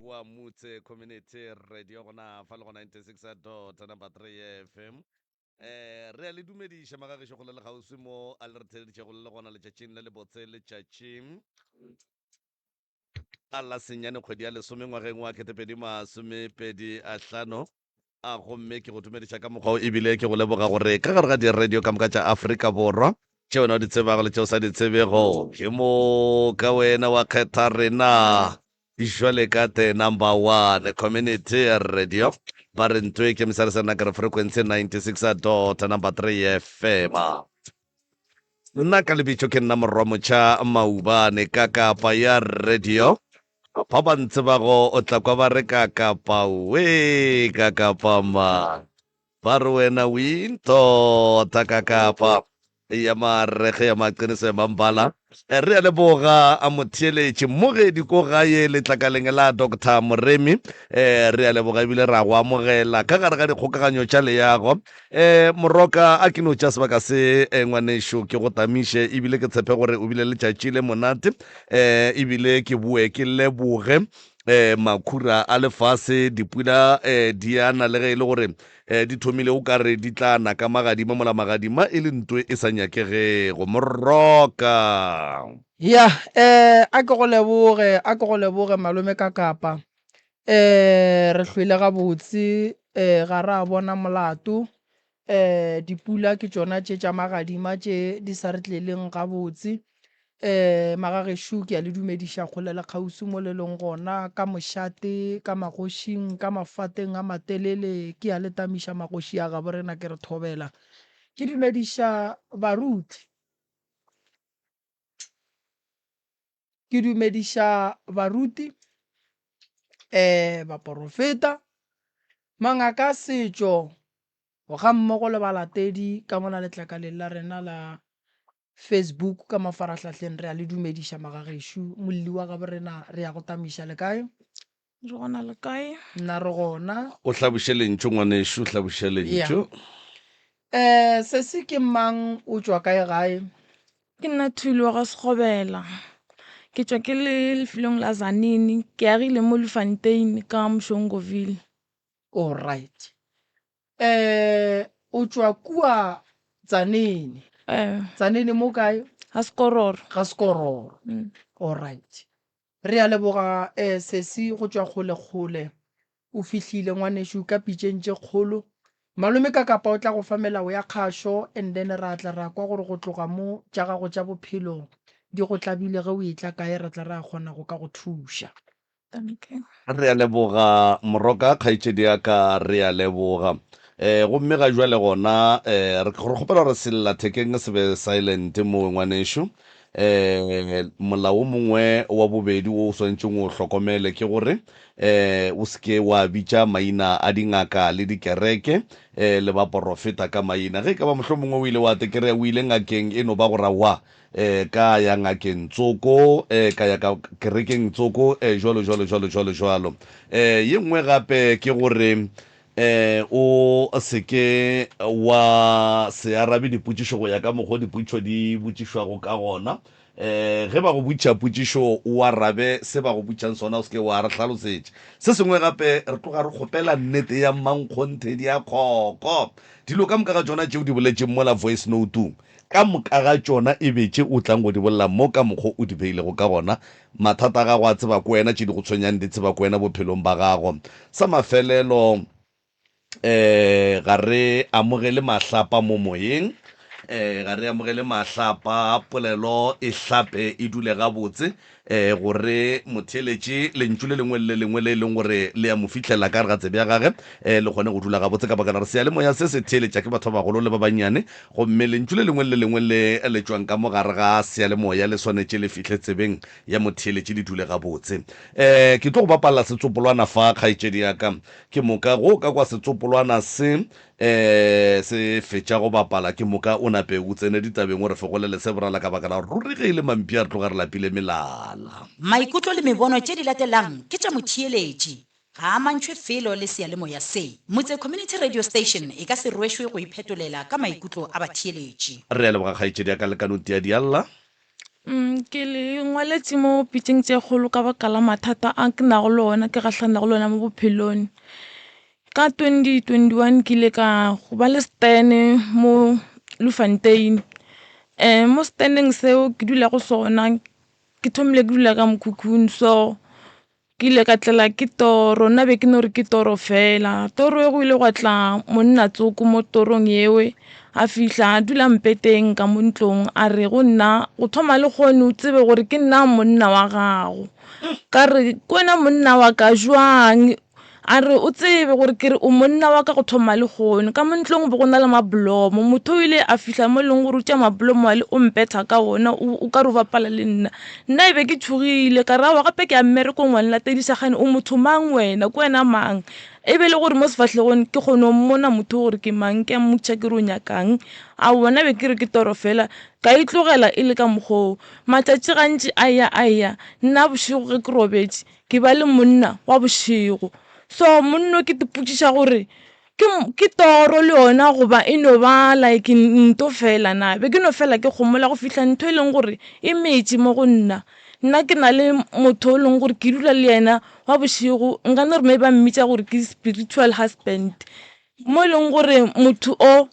wa Mutse Community Radio gona fa le go 96 dot number 3 FM. Eh, re a le dumediša magagešo go le le kgauswi mo a le re theleditšego le le gona letšatšing le lebotse letšatši a la senyane kgwedi ya lesome ngwageng wa 2025 a hlano. A gomme ke go dumediša ka mokgwa o ebile ke go leboga gore ka gare ga diradio ka moka tša Afrika Borwa tše wena o di tsebago le tše o sa di tsebego ke moka wena wa kgetha rena jwale ka the number one community radio ba re ntwe ke mesare se nna ke re frequency 96 dot number 3 FM. Nna ka lebitšo ke nna Morwamotšha Maubane ka kapa ya radio. Ba ba ntsebago o tla kwa ba re ka kapa we ka kapa ma. Ba re wena o intota ka kapa ya marege ya maqiniso ya mambala. Eh, re a leboga a motheeletši mmogedi ko gae letlakaleng la Doctor Moremi. Eh, re a leboga ebile ra go amogela ka gare ga dikgokaganyo tša leago. Eh, Moroka a ke no tša sebaka se eh, ngwanešo ke go tamiše ebile ke tshepe gore o bile letšatši le monate. Eh, ebile ke boe ke leboge eh, makhura a lefase dipula eh, di a na le ge e le gore eh, di thomile o ka re di tla na ka magadima mola magadima e le ntwe e sa nyakegego. Moroka. Ya, eh, a ke go leboge, a ke go leboge malome ka kapa. Eh, re hlwele gabotse, eh, ga ra bona molato. Eh, dipula ke tšona tše tša magadima tše di sa re tleleng gabotse. Eh, magagešo ke a le dumediša kgole le kgauswi mo le leng gona, ka mošate, ka magošing, ka mafateng a matelele, ke a le tamiša magoši a gabo rena ke re thobela. Ke dumediša baruti. Ke dumediša baruti, eh, baporofeta, mangaka a setšo, gammogo le balatedi ka mona letlakaleng la rena la Facebook ka mafarahlahleng. Re a le dumediša magagešo. Molli wa gabo rena re ya go tamiša le kae? Re gona le kae? Nna re gona. O hlaboše lentšu ngwanešu, hlaboše lentšu. Yeah. Eh, sesi ke mang o tšwa kae gae? Ke nna Thuli wa ga Sekgobela. Ke tšwa ke le lefelong la Zanini, ke agile mo Lufantein ka Mshongoville. All right. Eh, o tšwa kua Tzaneen. Eh. Tzaneen mo kae? Ga Sekororo. Ga Sekororo. Mm. All right. Re a leboga eh sesi go tšwa kgole kgole. O fihlile ngwanešu ka pitšeng tše kgolo. Malome ka kapa o tla go fa melao ya kgašo and then ra tla ra kwa gore go tloga mo tša gago tša bophelo di go tlabile ge o etla kae ra tla ra kgona go ka go thuša. Re a leboga Moroka, kgaetšedi ya ka, re a leboga. Eh, gomme ga jwale gona eh, re re kgopela gore sellathekeng se be silent mo ngwanešu. Eh, molao o mongwe wa bobedi wo o swanetšeng o hlokomele ke gore eh, o se ke wa bitša maina a dingaka le dikereke eh, le baporofeta ka maina. Ge e ka ba mohlomongwe o ile wa tekerea o ile ngakeng e no ba gore aowa eh, ka ya ngakeng tsoko, eh, ka ya ka kerekeng tsoko, eh, jwalo, jwalo, jwalo, jwalo, jwalo. Eh, ye nngwe gape ke gore eh, o se ke wa se arabe dipotšišo go ya ka mokgwa dipotšišo di botšišwago ka gona. Eh, ge ba go botšiša potšišo o arabe se ba go botšang sona, o se ke wa re hlalosetša. Se sengwe gape, re tloga re kgopela nnete ya mmankgonthe di a kgoko. Dilo ka moka ga tšona tšeo di boletšeng mola voice note-ong, Ka moka ga tšona e be tše o tlang go di bolela mo ka mokgo o di beilego ka gona. Mathata a gago a tseba ke wena, tše di go tshwenyang di tseba ke wena bophelong ba gago. Sa mafelelo, um ga re amogele mahlapa mo moyeng, um ga re amogele mahlapa, polelo e hlape e dule gabotse. um gore motheeletši lentšu le lengwe le le lengwe le e leng gore le ya mo fihlela ka gare ga tsebe ya gage um le kgone go dula gabotse ka baka la gore seyalemoya se se theeletša ke batho ba bagolo le ba bannyane gomme lentšu le lengwe le le lengwe le le tšwang ka mo gare ga seyalemoya le swanetše le fihle tsebeng ya motheeletši le dule gabotse. Um ke tlo go bapalla setsopolwana fa kgaetšedi ya ka ke moka go ka kwa setsopolwana se E se fetša go bapala ke moka o nape o tsene ditabeng o re fegolele se borala ka baka la gore ruri ge e le mampia re tloga re lapile melala. Maikutlo le mebono tše di latelang ke tša motheeletši, ga a amantšhwe felo le seyalemoya se. Motse Community Radio Station e ka se rwešwe go iphetolela ka maikutlo a batheeletši. Re a leboga kgaetšedi ya ka le ka no tia dialla. Mm, ke le ngwaletše mo pitšeng tše kgolo ka baka la mathata a ke nago le ona ke gahlanago le ona mo bophelong. Ka 2021 ke ile ka go ba le stand mo Bloemfontein. Mo stand-eng seo ke dula go sona ke thomile ke dula ka mokhukhung so Ke ile ka tlela ke toro, nna be ke no re ke toro fela. Toro e go ile gwa tla monna tsoko mo torong yeo, a fihla a dula mpeteng ka mo ntlong a re go nna, go thoma lehono o tsebe gore ke nna monna wa gago. Ka re ke wena monna wa ka jwang? A re, O tsebe gore ke re o monna wa ka go thoma lehono. Ka mo ntlong be go na le mablomo. Motho o ile a fihla mo e leng gore o tšea mablomo ale o mpetha ka ona, o ka re o bapala le nna. Nna e be ke tšhogile, ka re aowa gape ke ya mmerekong wa nlatediša kgane o motho mang wena, ke wena mang? E be e le gore mo sefahlegong ke kgone go mmona motho gore ke mang, ke a mmotšiša ke re o nyakang. Aowa nna be ke re ke toro fela, ka e tlogela e le ka mokgwa oo. Matšatši gantši a eya a eya, nna bošego ge ke robetše ke ba le monna wa bošego. So monno ke ipotšiša gore ke ke toro le yona goba e no ba like nto fela na? Be ke no fela ke gomola go fihla ntho e leng gore e metše mo go nna. Nna ke na le motho o leng gore ke dula le yena wa bošego nka no re maybe ba mmitša gore ke spiritual husband. Mo e leng gore motho o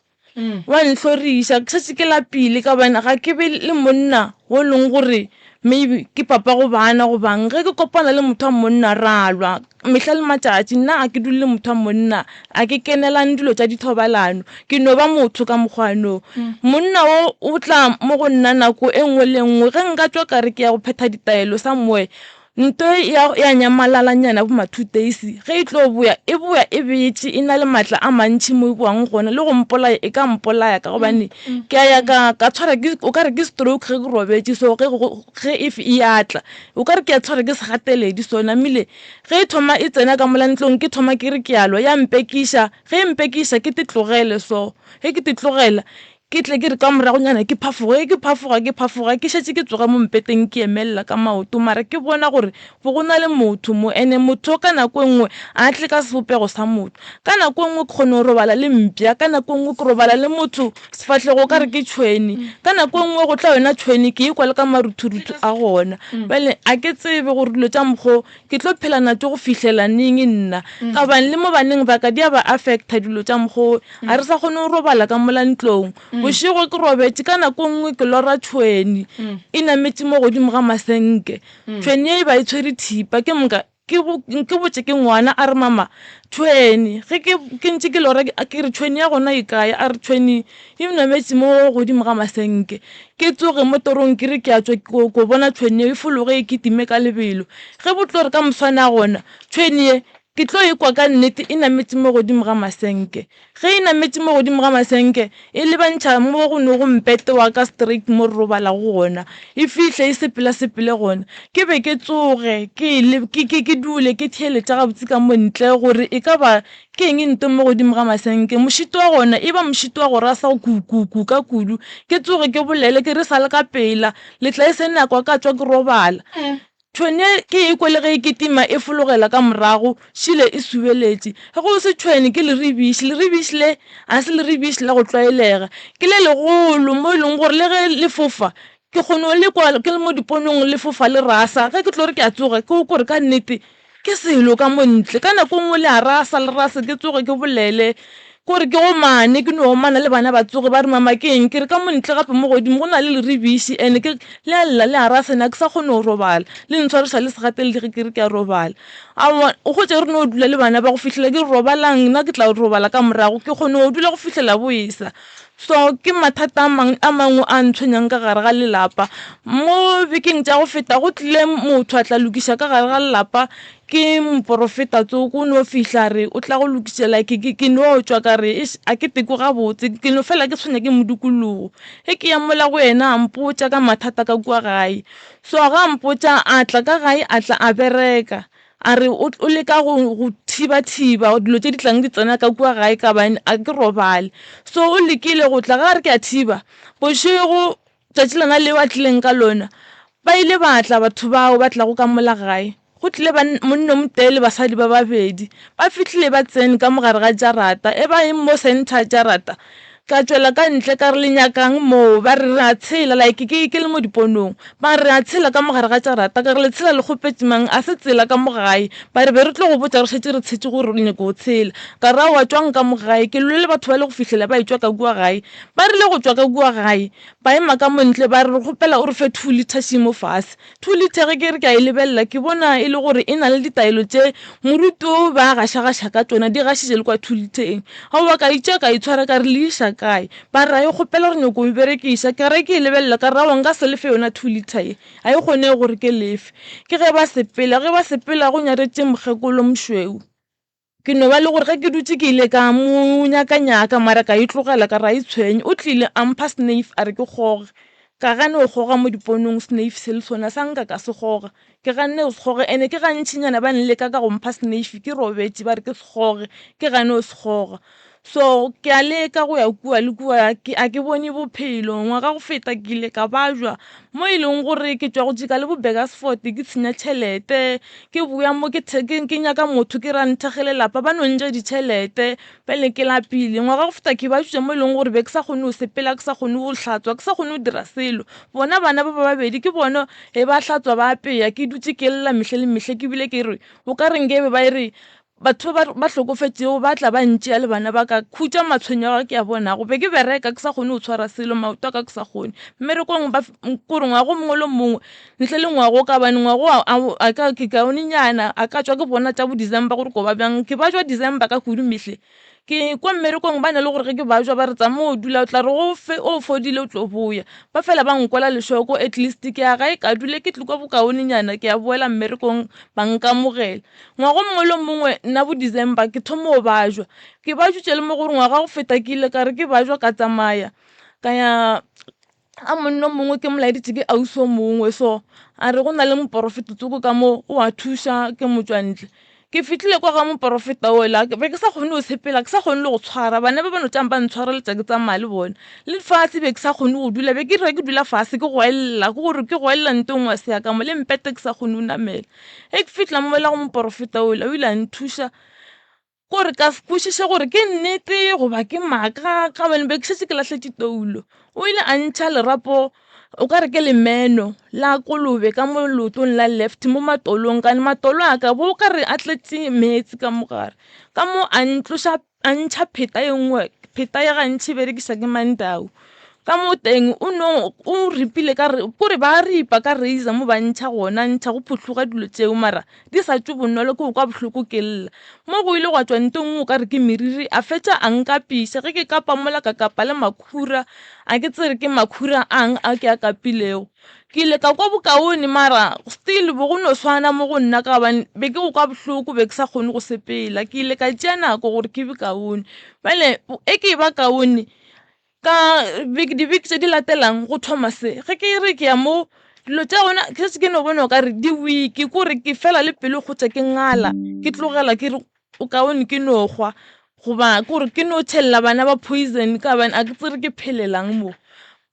wa nhloriša ke šetše ke lapile ka gobane ga ke be le monna wo e leng gore maybe ke papa go bana gobang ge ke kopana le motho wa monna ra lwa mehla le matšatši nna ga ke dule le motho wa monna ga ke kenelane dilo tša dithobalano ke no ba motho ka mokgwa no. Monna wo o tla mo go nna nako e nngwe le e nngwe ge nka tšwa ka re ke ya go phetha ditaelo somewhere Nto ya ya nyamalalanyana bo ma-two days, ge e tlo boya, e boya e betše, e na le maatla a mantši mo e boang gona, le go mpolaya e ka mpolaya ka gobane ke a ya ka ka tshwara ke o ka re ke stroke ge ke robetše so ge ge if e a tla o ka re ke a tshwara ke segateledi so namile ge e thoma e tsena ka mola ntlong ke thoma ke re ke a lwa ya mpekiša ge e mpekiša ke te tlogele so ge ke te tlogela Ke tle ke re ka moragonyana ke phafoge, ge ke phafoga, ke phafoga, ke šetše ke tsoga mo mpeteng ke emelela ka maoto, mara ke bona gore bo go na le motho mo, ene motho ka nako e nngwe a tle ka sebopego sa motho. Ka nako e nngwe ke kgone go robala le mpša, ka nako e nngwe ke robala le motho sefahlego o ka re ke tšhwene, ka nako e nngwe go tla yona tšhwene ke ekwa le ka maruthuruthu a gona. Bjale a ke tsebe gore dilo tša mokgwa wo ke tlo phela natšo go fihlela neng nna, ka gobane le mo baneng ba ka di a ba affecta dilo tša mokgwa wo. Ga re sa kgone go robala ka mola ntlong. Bošego ke robetše, ka nako e nngwe ke lora tšhwene e nametše mo godimo ga masenke. Tšhwene ye e ba e tshwere thipa, ke moka ke ke botše ke ngwana a re mama tšhwene ge ke ke ntše ke lora ke re tšhwene ya gona e kae a re tšhwene e nametše mo godimo ga masenke. Ke tsoge mo torong ke re ke a tšwa ko bona tšhwene e fologe e kitime ka lebelo. Ge bo tlo re ka moswane a gona tšhwene ye Ke tlo e kwa ka nnete e nametše mo godimo ga masenke. Ge e nametše mo godimo ga masenke, e lebantšha mo go nogo mpete wa ka straight mo re robalago gona. E fihle e sepela-sepele gona. Ke be ke tsoge, ke ke, ke, ke dule ke theeletša gabotse ka mo ntle gore e ka ba ke eng nto mo godimo ga masenke. Mošito wa gona e ba mošito wa go rasa ku-ku-ku ka kudu. Ke tsoge ke bolele ke re sa le ka pela, le tla e se nako ka tšwa ke robala. Tšhwene ke e kwele ge e kitima e fologela ka morago, šile e subeletše. Ge go se tšhwene ke leribiši. Leribiši le ga se leribiši la go tlwaelega. Ke le legolo mo e leng gore le ge le fofa, ke kgona go le kwa ke le mo diponong le fofa le rasa. Ge ke tlo re ke a tsoga ke kwe gore ka nnete ke selo ka mo ntle. Ka nako e nngwe le a rasa le rasa ke tsoge ke bolele. Kore ke omane, ke no omana le bana ba tsoge ba re mama ke eng? Ke re ka mo ntle gape mo godimo go na le leribiši and ke le a lla le a rasa ene a ke sa kgone go robala. Le ntshwariša le segateledi ge ke re ke a robala. Aowa o hwetša re no dula le bana ba go fihlela ke re robalang nna ke tla robala ka morago. Ke kgone go dula go fihlela bo esa. So ke mathata a mang a mangwe a ntshwenyang ka gare ga lelapa. Mo bekeng tša go feta go tlile motho a tla lokiša ka gare ga lelapa Ke moporofeta tsoko o no fihla a re o tla go lokiša like ke ke no tšwa ka re eish a ke teko gabotse ke no fela ke tshwenya ke modikologo. Ge ke ya mola go yena a mpotša ka mathata ka kua gae. So ga a mpotša a tla ka gae a tla a bereka a re o o leka go go thiba-thiba dilo tše di tlang di tsena ka kua gae ka gobane a ke robale. So o lekile go tla ge a re ke a thiba bošego Tšatši lona leo a tlileng ka lona, ba ile ba tla batho bao ba tlago ka mola gae. Go tlile monna o motee le basadi ba babedi. Ba fihlile ba tsene ka mo gare ga jarata, e ba eng mo centre ya jarata. Ka tšwela ka ntle ka re le nyakang moo, ba re re a tshela, like ke ke le mo diponong. Ba re re a tshela ka mo gare ga jarata, ka re le tshela le kgopetše mang, a se tsela ka mo gae. Ba re be re tlo go botša re šetše re tshetše gore re nyako go tshela. Ka re aowa tšwang ka mo gae, ke lwele le batho bale go fihlela ba etšwa ka kua gae. Ba rile go tšwa ka kua gae, ba ema ka mo ntle ba re re kgopela o re fe two litre še mo fase. Two litre ge ke re ke a e lebelela ke bona e le gore e na le ditaelo tše moruti o be a gašagaša ka tšona, di gašitše le kwa two litre-eng. Aowa ka itšea ka itshwara ka re le iša kae? Ba re a e kgopela re nyoko e berekiša. Ka re ke e lebelela ka re aowa nka se lefe yona two litre ye, a e kgonege gore ke lefe. Ke ge ba sepela, ge ba sepela go nyaretše mokgekolo mošweu. Ke no ba le gore ge ke dutše ke ile ka mo nyakanyaka mara ka e tlogela ka re a e tshwenye. O tlile a mpha sneif a re ke kgoge. Ka gana go kgoga mo diponong sneif se le sona sa nka ka se kgoga. Ke ganne go se kgoga ene ke gantšinyana ba nleka ka go mpha sneif ke robetše ba re ke se kgoge ke gane go se kgoga. So ke a leka go ya kua le kua ke a ke bone bophelo. Ngwaga go feta ke ile ka bajwa mo e leng gore ke tšwa go jika le bo Burgersfort ke tshenya tšhelete, ke boya mo ke ke nyaka motho ke re a nthekge lelapa ba no ntša ditšhelete bjale ke lapile. Ngwaga go feta ke bajwa mo e leng gore be ke sa kgone go sepela, ke sa kgone go hlatswa, ke sa kgone go dira selo. Bona bana ba ba babedi ke bona ge ba hlatswa ba apeya ke dutše ke lla mehle le mehle ke bile ke re o ka re nkabe ba re Batho ba ba hlokofetšego ba tla ba ntšea le bana ba ka, khutša matshwenyego a ke a bonago. Be ke bereka ke sa kgone go tshwara selo, maoto a ka ke sa kgone. Mmerekong ba kore ngwaga o mongwe le o mongwe ntle le ngwaga o ka bane ngwaga o a ka ke kaonenyana a ka tšwa ke bona tša bo December gore ko ba bjang. Ke ba jwa December ka kudu mehle. Ke kwa mmerekong ba na le gore ge ke ba jwa ba re tsamaya o dula o tla re go fe o fodile o tlo boya. Ba fela ba nkwela lešoko at least ke ya gae ka dule ke tlo kwa bokaonenyana ke a boela mmerekong ba nkamogela. Ngwaga o mongwe le o mongwe nna bo December ke thoma go bajwa. Ke bajutše le mo gore ngwaga go feta ke ile ka re ke bajwa ka tsamaya ka ya ga monna o mongwe ke mo laeditše ke ausi o mongwe so a re go na le moporofeta tsoko ka mo o a thuša ke motšwantle. Ke fihlile kwa ga moporofeta ola be ke sa kgone go sepela ke sa kgone le go tshwara bana ba ba no tšama ba ntshwareletša ke tsamaya le bona. Le fase be ke sa kgone go dula be ke re ke dula fase ke goelela ke gore ke goelela nto nngwe ya se ya ka mo le mpete ke sa kgone go namela. Ge ke fihla mola go moporofeta ola o ile a nthuša gore ka kwešiše gore ke nnete goba ke maaka ka gobane be ke šetše ke lahletše toulo. O ile a ntšha lerapo o ka re ke lemeno la kolobe ka mo leotong la left mo matolong ka matolo a ka bo o ka re a tletše meetse ka mo gare. Ka mo a ntloša a ntšha pheta ye nngwe pheta ya gantši e berekiša ke Mandau. Ka mo teng o no o ripile ka re kore ba ripa ka razor mo ba ntšha gona ntšha go phuhloga dilo tšeo mara di sa tšwe bonolo ke go kwa bohloko ke lla. Mo go ile gwa tšwa nto nngwe o ka re ke meriri a fetša a nkapiša ge ke kapa mola ka kapa le makhura a ke tsebe ke makhura ang a ke a kapilego. Ke ile ka kwa bokaone mara still bo go no swana mo go nna ka gobane be ke go kwa bohloko be ke sa kgone go sepela. Ke ile ka tšea nako gore ke be kaone bjale e ke e ba kaone ka dibeke tše di latelang go thoma se ge ke re ke ya mo dilo tša gona ke šetše ke no bona o ka re di weak ke gore ke fela le pelo kgotsa ke ngala ke tlogela ke re o kaone ke no hwa goba ke gore ke no tšhelela bana ba poison ka gobane a ke tsebe ke phelelang mo.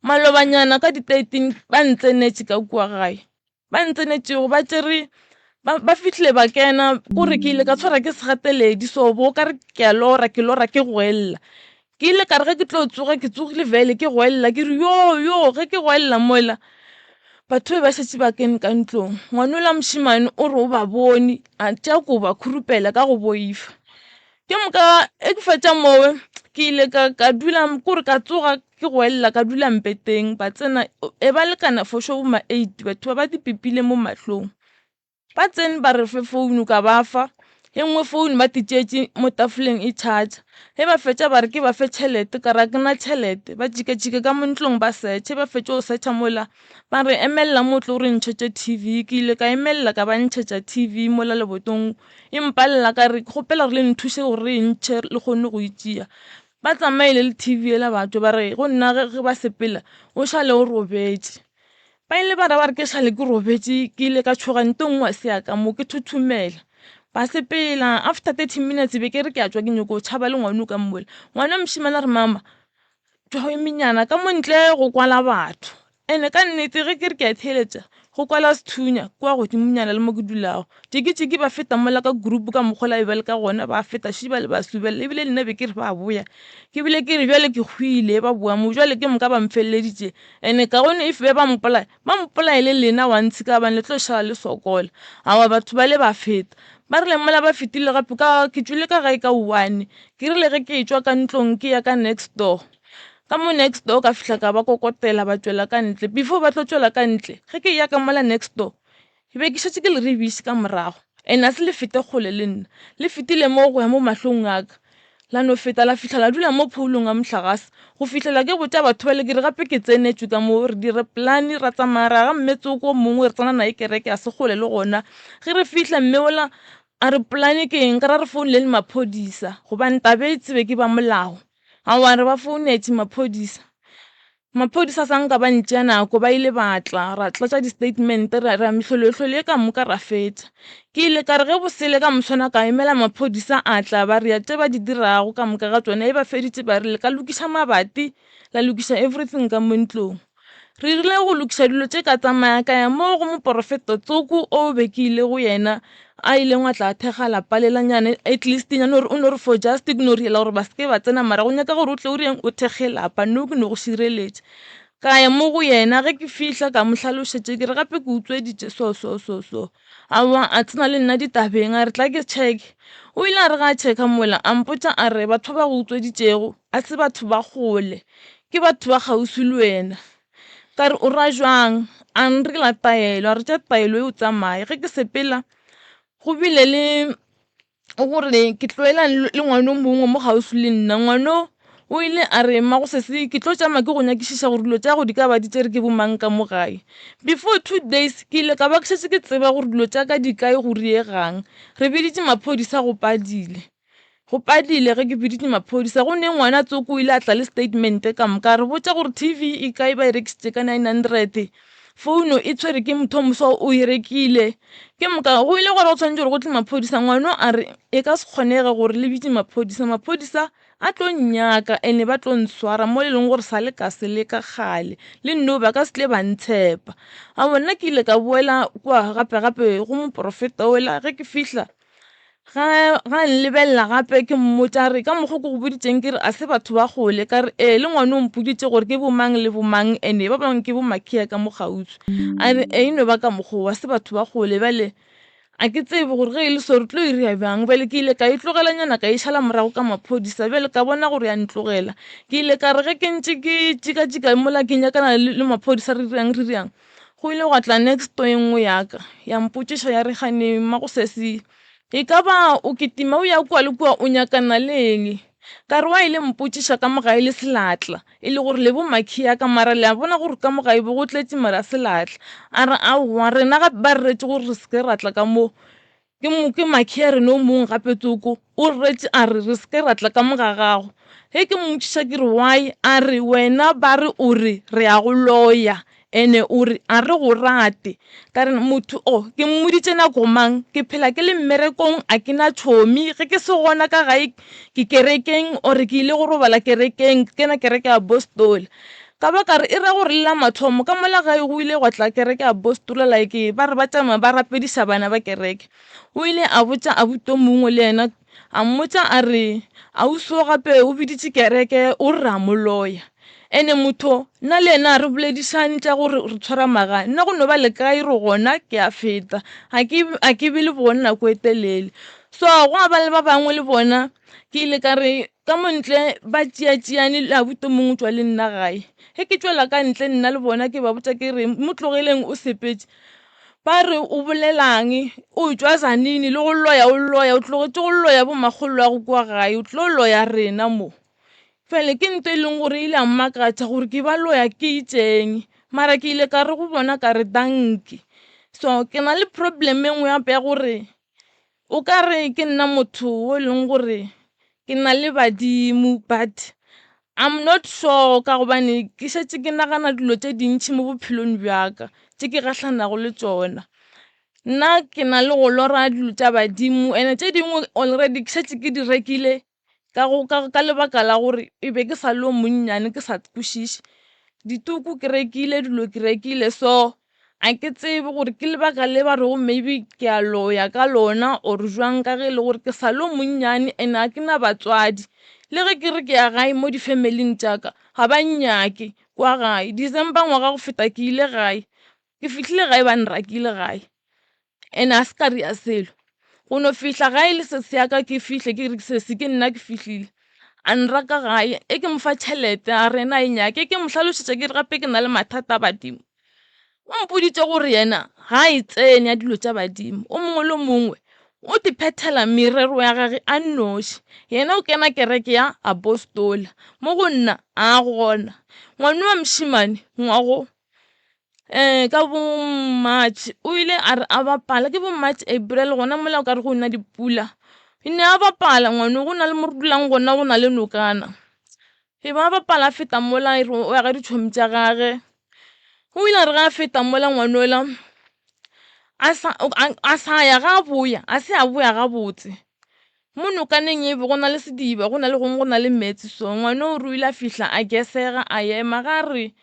Malobanyana ka di-thirteen ba ntsenetše ka kua gae. Ba ntsenetšego ba tšere ba ba fihlile ba kena kore ke ile ka tshwara ke segateledi so bo ka re ke a lora ke lora ke goelela. Ke ile ka re ge ke tlo tsoga ke tsogile bjale ke goelela ke re yo yo ge ke goelela mola batho be ba šetše ba kene ka ntlong. Ngwana yola wa mošemane o re o ba bone a tšea kobo a khurupela ka go boifa. Ke moka ge ke fetša moo ke ile ka dula kore ka tsoga ke goelela ka dula mpeteng ba tsena e ba lekana for sure bo ma eight batho ba ba di pipile mo mahlong. Ba tsene ba re fe founu ka ba fa, e nngwe founu ba titšetše mo tafoleng e charger. Ge ba fetša ba re ke ba fe tšhelete ka re ga ke na tšhelete, ba tšikatšika ka mo ntlong ba search-e, ba fetša go search-a mola ba re emelela mo o tlo re ntšhetše T_V. Ke ile ka emelela ka ba ntšhetša T_V mola lebotong e mpalela ka re ke kgopela gore le nthuše gore re e ntšhe le kgone go e tšea. Ba tsamaile le T_V yela ba tšwa ba re go nna ge ba sepela o šale o robetše. Ba ile ba ra ba re ke šale ke robetše ke ile ka tšhoga nto nngwe a se ya ka mo ke thothomela. Ba sepela after 30 minutes be ke re ke a tšwa ke nyoko tšhaba le ngwano ka mola. Ngwana wa mošemane a re mama tšwa o emenyana ka mo ntle go kwala batho. Ene ka nnete ge ke re ke a theeletša Go kwala sethunya kua godimonyana le mo ke dulago. Tšikitšiki ba feta mola ka group ka mokgwa la be ba le ka gona ba feta ši ba le ba subelela ebile le nna be ke re ba boya. Ke bile ke re bjale ke hwile ba boa mo bjale ke moka ba mfeleleditše ene kaone if be ba mpolaya ba mpolaye le lena once ka gobane le tlo šala le sokola. Aowa batho bale ba feta. Ba rile mola ba fetile gape ka ke tšwile ka gae ka one ke rile ge ke etšwa ka ntlong ke ya ka next door. Ka mo next door ka fihla ka ba kokotela ba tšwela ka ntle. Before ba tlo tšwela ka ntle ge ke eya ka mola next door ke be ke šetše ke le rebiše ka morago and a se le fete kgole le nna. Le fetile mo go ya mo mahlong a ka la no feta la fihla la dula mo phoulong ya mohlagase go fihlela ke botša batho bale ke re gape ke tsenetšwe ka mo re dire plan ra tsamaya ra ga mme tsoko o mongwe re tsena naye kereke a se kgole le gona. Ge re fihla mme ola a re plan ke eng ka ra re founele le maphodisa gobane taba e tsebe ke ba molao. Aowa re ba founetše maphodisa. Maphodisa sa nka ba ntšea nako ba ile ba tla ra tlatša di-statement ra ra mehlolohlolo ye ka moka ra fetša. Ke ile ka re ge bosele ka moswana ka emela maphodisa a tla ba rea tše ba di dirago ka moka ga tšona e ba feditše ba re le ka lokiša mabati la lokiša everything ka mo ntlong. Re rile go lokiša dilo tše ka tsamaya ka ya moo go moporofeta tsoko o be ke ile go yena a ileng a tla thekga lapa lela nyane at least nyane gore o no re for just ke no riela gore ba se ke ba tsena mara go nyaka gore o tle o reng o thekge lapa no ke no go šireletša. Ka ya mo go yena ge ke fihla ka mo hlalošetša ke re gape ke utsweditše so so so so. Aowa a tsena le nna ditabeng a re tla ke check. O ile a re ga a checka mola a mpotša a re batho ba ba go utsweditšego a se batho ba kgole ke batho ba kgauswi le wena. Ka re o ra jwang? A nrela taelo a re tša taelo e o tsamaye. Ge ke sepela go bile le gore ke tloela le ngwana o mongwe mo kgauswi le nna. Ngwana o o ile a re mmagosese ke tlo tšama ke go nyakišiša gore dilo tša go di ka ba di tšere ke bomang ka mo gae. Before 2 days ke ile ka ba ke šetše ke tseba gore dilo tša ka di kae go riegang. Re biditše maphodisa go padile. Go padile ge ke biditše maphodisa go ne ngwana tsoko o ile a tla le statement ka moka a re botša gore T_V e kae ba e rekišitše ka 900, founo e tshwere ke motho o moswa o e rekile. Ke moka go ile gwa ba go tshwanetše gore go tle maphodisa ngwano a re e ka se kgonege gore le bitše maphodisa, maphodisa a tlo nnyaka ene ba tlo ntshwara mo e leng gore sa le ka se leka kgale le nno ba ka se tle ba ntshepa. Aowa nna ke ile ka boela kua gape gape go moporofeta ola ge ke fihla Ga ga nlebelela gape ke mmotša re ka mokgwa o ke go boditšeng ke re a se batho ba kgole ka re ee le ngwana o mpoditše gore ke bo mang le bo mang ene ba bangwe ke bo makhia ka mo kgauswi. A re ee e no ba ka mokgwa wo a se batho ba kgole bjale a ke tsebe gore ge e le so re tlo ira bjang. Bjale ke ile ka e tlogelanyana ka e šala morago ka maphodisa bjale ka bona gore ya ntlogela. Ke ile ka re ge ke ntše ke tšikatšika mola ke nyakana le maphodisa re dirang re dirang. Go ile gwa tla next door e nngwe ya ka ya mpotšiša ya re gane mmagosesi e ka ba o kitima o ya kua le kua o nyakana le eng? Ka re wa ile mpotšiša ka mo gae le selatla e le gore le bo makhi ya ka mara le a bona gore ka mo gae bo go tletše mara selatla. A re aowa rena gape ba re retše gore re se ke ra tla ka mo. Ke mo ke makhiarene o mongwe gape tsoko o retše a re re se ke ra tla ka mo ga gago. Ge ke mmotšiša ke re why a re wena ba re o re re a go loya ene o re a re go rate. Ka re motho o ke mmoditše nako mang ke phela ke le mmerekong a ke na tšhomi ge ke se gona ka gae ke kerekeng or ke ile go robala kerekeng ke kena kereke ya apostoli. Ka ba ka re e ra gore le la mathomo ka mola gae go ile gwa tla kereke ya Apostola like ba re ba tšama ba rapediša bana ba kereke. O ile a botša abuti o mongwe le yena a mmotša a re ausi o gape o biditše kereke o re re a mo loya. Ene motho nna le yena ga re boledišane tša gore re tshwara magang nna go no ba le kae re gona ke a feta ga ke ga ke be le bona nako e telele. So gwa ba le ba bangwe le bona ke ile ka re Ka mo ntle ba tšeatšeane le abuti o mongwe o tšwa le nna gae. Ge ke tšwela ka ntle nna le bona ke ba botša ke re mo tlogeleng o sepetše. Ba re o bolelang o tšwa Tzaneen le go loya o loya o tlogetše go loya bo makgoloago kua gae o tlo loya rena mo. Fela ke ntho e leng gore e ile ya mmakatša gore ke ba loya ke itšeng mara ke ile ka re go bona ka re dankie. So ke na le problem e nngwe gape ya gore O ka re ke nna motho o e leng gore ke na le badimo but I'm not sure ka gobane ke šetše ke nagana dilo tše dintši mo bophelong bja ka tše ke gahlanago le tšona. Nna ke na le go lora dilo tša badimo and-e tše dingwe already ke šetše ke di rekile ka go ka lebaka la gore e be ke sa le o monnyane ke sa kwešiše. Dituku ke rekile, dilo ke rekile so. A ke tsebe gore ke lebaka le ba rego maybe ke a loya ka lona or jwang ka ge e le gore ke sa le monnyane and ga ke na batswadi. Le ge ke re ke ya gae mo di-family-ing tša ka ga ba nnyake kwa gae. December ngwaga go feta ke ile gae, ke fihlile gae ba nrakile gae. And a se ka ria selo. Go no fihla gae le sesi ya ka ke fihle ke re sesi ke nna ke fihlile. A nraka gae e ke mo fa tšhelete a re yena a e nyake ke mo hlalošetša ke re gape ke na le mathata a badimo. O mpoditše gore yena ga a e tsene ya dilo tša badimo o mongwe le o mongwe o di phethela merero ya gage a nnoši. Yena o kena kereke ya Apostola mo go nna a gona. Ngwana wa mošemane ngwago Ka bo March o ile a re a bapala ke bo March, April gona mola o ka re go na dipula. Ne a bapala ngwano go na le mo re dulang gona go na le nokana. E ba bapala a feta mola e re o ya ga ditšhomi tša gage. O ile a re ge a feta mola ngwanola a sa a sa ya ga a boya a se a boya gabotse. Mo nokaneng e be go na le sediba go na le gongwe go na le meetse so ngwano o re o ile a fihla a gesega a ema ga a re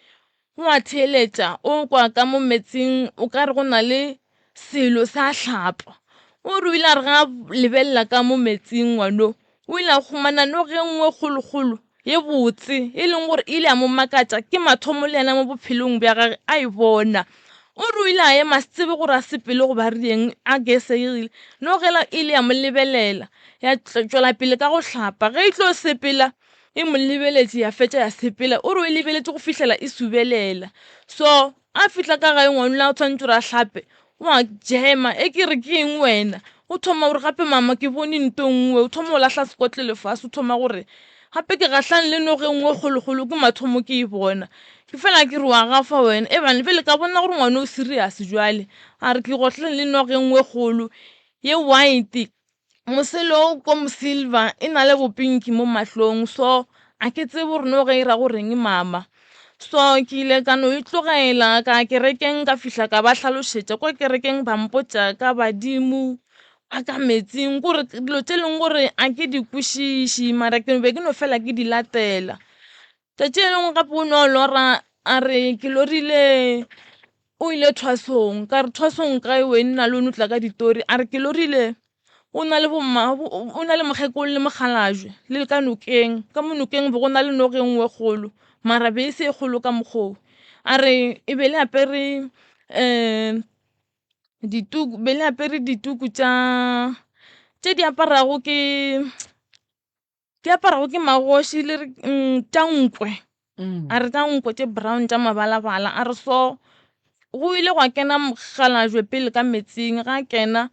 O a theeletša, o kwa ka mo meetseng o ka re go na le selo sa hlapa. O re o ile a re ga a lebelela ka mo meetseng ngwano, o ile a humana noge e nngwe kgolokgolo ye botse e leng gore e ile ya mo makatša ke mathomo le yena mo bophelong bja gage a e bona. O re o ile a ema a se tsebe gore a sepele goba a reng a gesegile. Noge yela e ile ya mo lebelela ya tšwela pele ka go hlapa. Ge e tlo sepela e mo lebeletše ya fetša ya sepela o re o e lebeletše go fihlela e subelela so a fihla ka gae ngwanla o tshwanetse gore a hlape o a jema e ke re ke eng wena o thoma gore gape mama ke bone nto nngwe o thoma go lahla sekotlelo fase o thoma gore gape ke gahlane le noge nngwe kgolokgolo ke mathomo ke e bona ke fela ke re wa gafa wena e bane pele ka bona gore ngwana o serious jwale a re ke gohlane le noge nngwe kgolo ye white Mosele o ko mosilver e na le bopinki mo mahlong so a ke tsebe gore no ge e ra goreng mama. So ke ile ka no e tlogela ka ya kerekeng ka fihla ka ba hlalošetša kwa kerekeng ba mpotša ka badimo ba ka metsing kore dilo tše leng gore a ke di kwešiše mara ke be ke no fela ke di latela. Tšatši le lengwe gape o no lora a re ke lorile o ile thwasong ka re thwasong kae wena nna le wena o tla ka ditori a re ke lorile o na le bomma o na le mokgekolo le mokgalabje le le ka nokeng ka mo nokeng be go na le noga e nngwe e kgolo mara be e se e kgolo ka mokgwa o. A re e be le apere dituku be le apere dituku tša tše di aparago ke. Di aparago ke magoši le re tša nkwe a re tša nkwe tše brown tša mabalabala a re so go ile gwa kena mokgalabje pele ka metsing ga a kena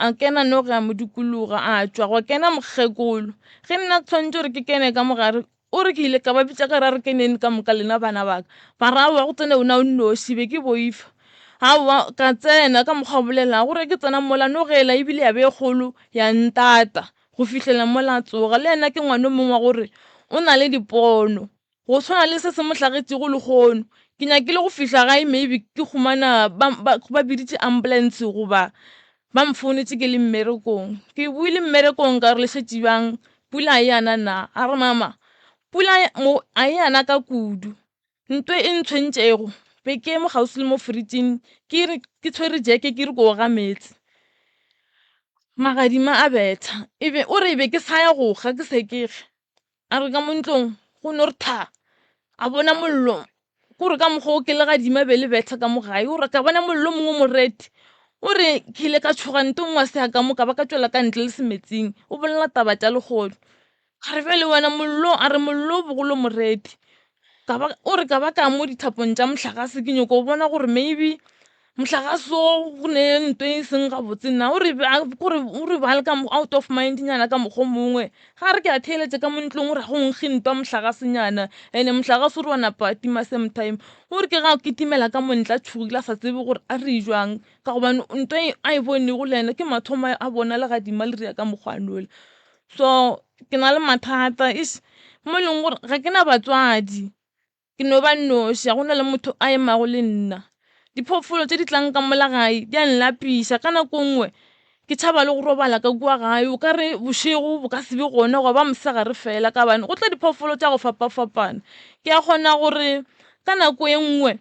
a kena noge a mo dikologa a tšwa gwa kena mokgekolo ge nna ke tshwanetse gore ke kene ka mogare o re ke ile ka ba bitša ka re a re keneng ka moka lena bana ba ka ba re aowa go tsene wena o nnoši be ke boifa aowa ka tsena ka mokgwa o bolelago gore ke tsena mola noge ela ebile ya be e kgolo ya ntata. Go fihlela mola a tsoga. Le yena ke ngwana o mongwe wa gore o na le dipono. Go swana le se se mo hlagetšego lehono. Ke nyakile go fihla gae maybe ke humana ba, ba, ba biditše ambulance goba ba mfounetše ke le mmerekong. Ke boile mmerekong ka re le šetše bjang, pula a e ana na? A re mama, pula mo a e ana ka kudu. Nto e ntshwentšego, be ke eme kgauswi le mo fridging ke re ke tshwere jeke ke re ko ga meetse. Magadima a betha e be o re e be ke sa ya go ga ke se ke ge. A re ka mo ntlong go no re thaa a bona mollo ko re ka mokgwa o ke legadima be le betha ka mo gae o re ka bona mollo o mongwe moreti o re ke ile ka tšhoga nto nngwe se ya ka mo ka ba ka tšwela ka ntle le semetsing o bolela taba tša lehono. A re bjale wena mollo, a re mollo o bogolo moreti. Ka ba o re ka ba ka mo dithapong tša mohlagase ke nyoko bona gore maybe mohlagase o go ne nto e seng gabotse na o re gore o re ba le ka out of mind nyana ka mokgwa o mongwe ga re ke a theeletša ka mo ntlong o re ga go nkge ntwa mohlagase nyana ene mohlagase o re wa napa wa tima same time o re ke ga kitimela ka mo ntle a tšhogile a sa tsebe gore a re jwang ka gobane nto e a e bonego le yena ke mathomo a bona legadima le ria ka mokgwa nola. So ke na le mathata eish mo e leng gore ga ke na batswadi, ke no ba nnoši ga gona le motho a emago le nna. Diphoofolo tše di tlang ka mola gae di a nlapiša ka nako e nngwe ke tšhaba le go robala ka kua gae o ka re bošego bo ka se be gona gwa ba mosegare fela ka gobane go tla diphoofolo tša go fapafapana. Ke a kgona gore ka nako e nngwe.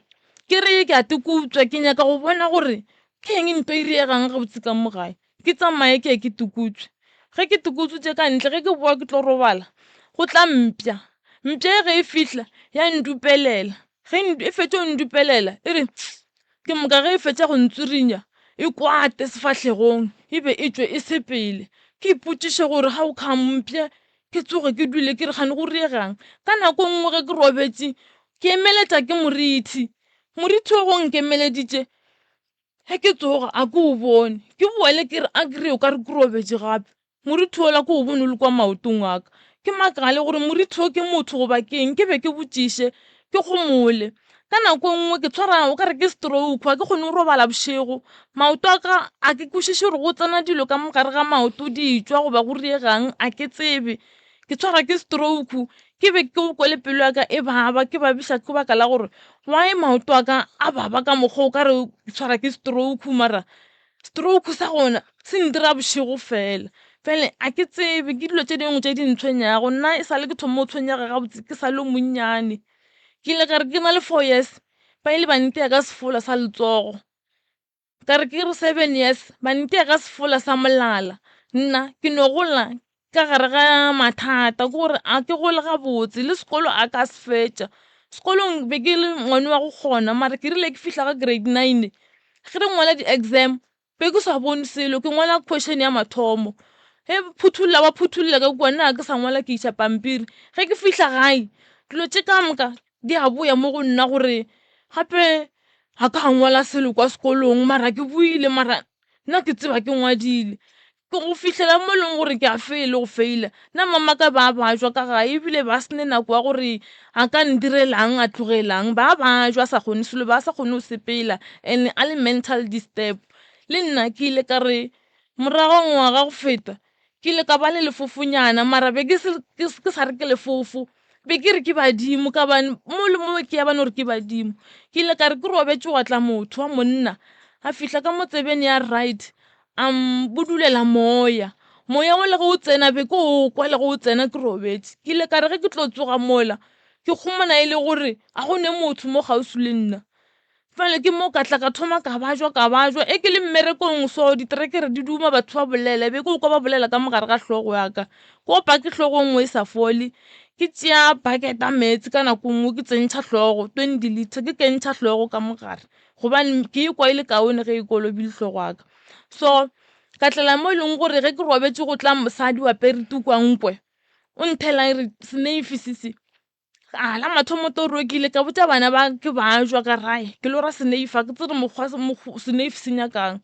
Ke re ke a tikutswa, ke nyaka go bona gore ke eng ntho e riegang gabotse ka mo gae. Ke tsamaye ke ye ke tikutswe. Ge ke tikutswitše ka ntle, ge ke boa ke tlo robala, go tla mpša. Mpša e ge e fihla ya ndupelela. Ge e fetša go ndupelela e re ke moka ge e fetša go ntswirinya e kwate sefahlegong e be e tšwe e sepele. Ke ipotšiše gore how come mpša ke tsoge ke dule ke re kgane go riegang. Ka nako e nngwe ge ke robetše ke emeletša ke morithi, morithi wo go nkemeleditše ge ke tsoga a ke o bone, ke boele ke re a ke re o ka re ke robetše gape. Morithi wola ke o bone o le kwa maotong a ka. Ke makale gore morithi wo ke motho goba ke eng, ke be ke botšiše, ke gomole. Ka nako e nngwe ke tshwara o ka re ke stroke, ga ke kgone go robala bošego. Maoto a ka a ke kwešiše gore go tsena dilo ka mo gare ga maoto di tšwa goba go riegang, a ke tsebe. Ke tshwara ke stroke, ke be ke kwe le pelo ya ka e baba, ke babiša ke baka la gore why maoto a ka a baba ka mokgwa o ka re ke tshwara ke stroke mara Stroke sa gona se ntira bošego fela. Bjale a ke tsebe ke dilo tše dingwe tše di ntshwenyago nna e sale ke thoma go tshwenyega gabotse ke sa le monnyane. Ke ile ka re ke na le four years ba ile ba ntia ka sefola sa letsogo, ka re ke re seven years ba ntia ka sefola sa molala. Nna ke no gola ka gare ga mathata ke gore a ke gole gabotse le sekolo a ka se fetša. Sekolong be ke le ngwana wa go kgona mara ke rile ke fihla ka grade nine ge re ngwala di-exam be ke sa bone selo ke ngwala question ya mathomo ge phuthulla ba phuthulla ka kua nna ga ke sa ngwala ke iša pampiri. Ge ke fihla gae dilo tše ka moka di a boya mo go nna gore gape ga ka ngwala selo kwa sekolong mara ke boile mara nna ke tseba ke ngwadile. Ke go fihlela mo e leng gore ke a feila go feila. Nna mamaka ba bajwa ka gae ebile ba se ne nako ya gore a ka ntirelang a tlogelang. Ba bajwa a sa kgone selo, ba sa kgone go sepela and a le mental disturb. Le nna ke ile ka re morago ga ngwaga go feta ke ile ka ba le lefofonyana mara be ke se ke sa re ke lefofo. Be ke re ke badimo ka gobane mo le mo ke ya ba no re ke badimo. Ke ile ka re ke robetše gwa tla motho wa monna a fihla ka mo tsebeng ya right a mpudulela moya. Moya wola ge o tsena be ke o kwa le ge o tsena ke robetše. Ke ile ka re ge ke tlo tsoga mola ke khumana e le gore ga go ne motho mo kgauswi le nna. Bjale ke mo ka tla ka thoma ka bajwa ka bajwa e ke le mmerekong so ditrekere di duma batho ba bolela be ke kwa ba bolela ka mo gare ga hlogo ya ka. Ke opa ke hlogo e nngwe e sa fole ke tšea bucket ya meetse ka nako e nngwe ke tsentšha hlogo 20 litre ke kentšha hlogo ka mo gare gobane ke ikwa e le kaone ge e kolobile hlogo ya ka. So ka tlela mo e leng gore ge ke robetše go tla mosadi o apere tukwa nkwe o nthela e re seneifi se se. A la mathomo toro ke ile ka botša bana ba ke ba jwa ka rae ke lora seneifi ga ke tsebe mokgwa seneifi se nyakang.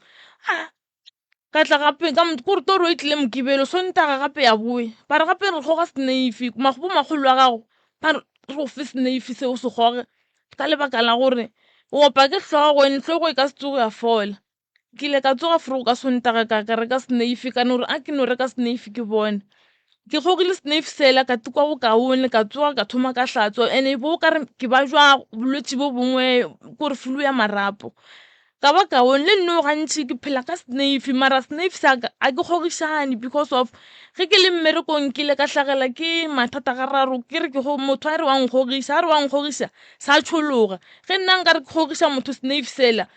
A ka tla gape ka kore toro e tlile mokibelo sontaga gape ya boya ba re gape re kgoga seneifi bomakgolo wa gago ba re re go fe seneifi se o se kgoge ka lebaka la gore o opa ke hlogo and hlogo e ka se tsoge ya fola. Ke ile ka tsoga vroeg ka Sontaga ka ka reka seneifi ka no re a ke no reka seneifi ke bone. Ke kgogile seneifi sela ka tikwa bokaone ka tsoga ka thoma ka hlatswa and-e bo o ka re ke ba jwa bolwetši bo bongwe kore flu ya marapo. Ka ba kaone le nou gantši ke phela ka seneifi mara seneifi sa ka ga ke kgogišane because of ge ke le mmerekong ke ile ka hlagela ke mathata gararo ke re ke motho a re wa nkgogiša a re wa nkgogiša sa tšhologa ge nna nka re ke kgogiša motho seneifi sela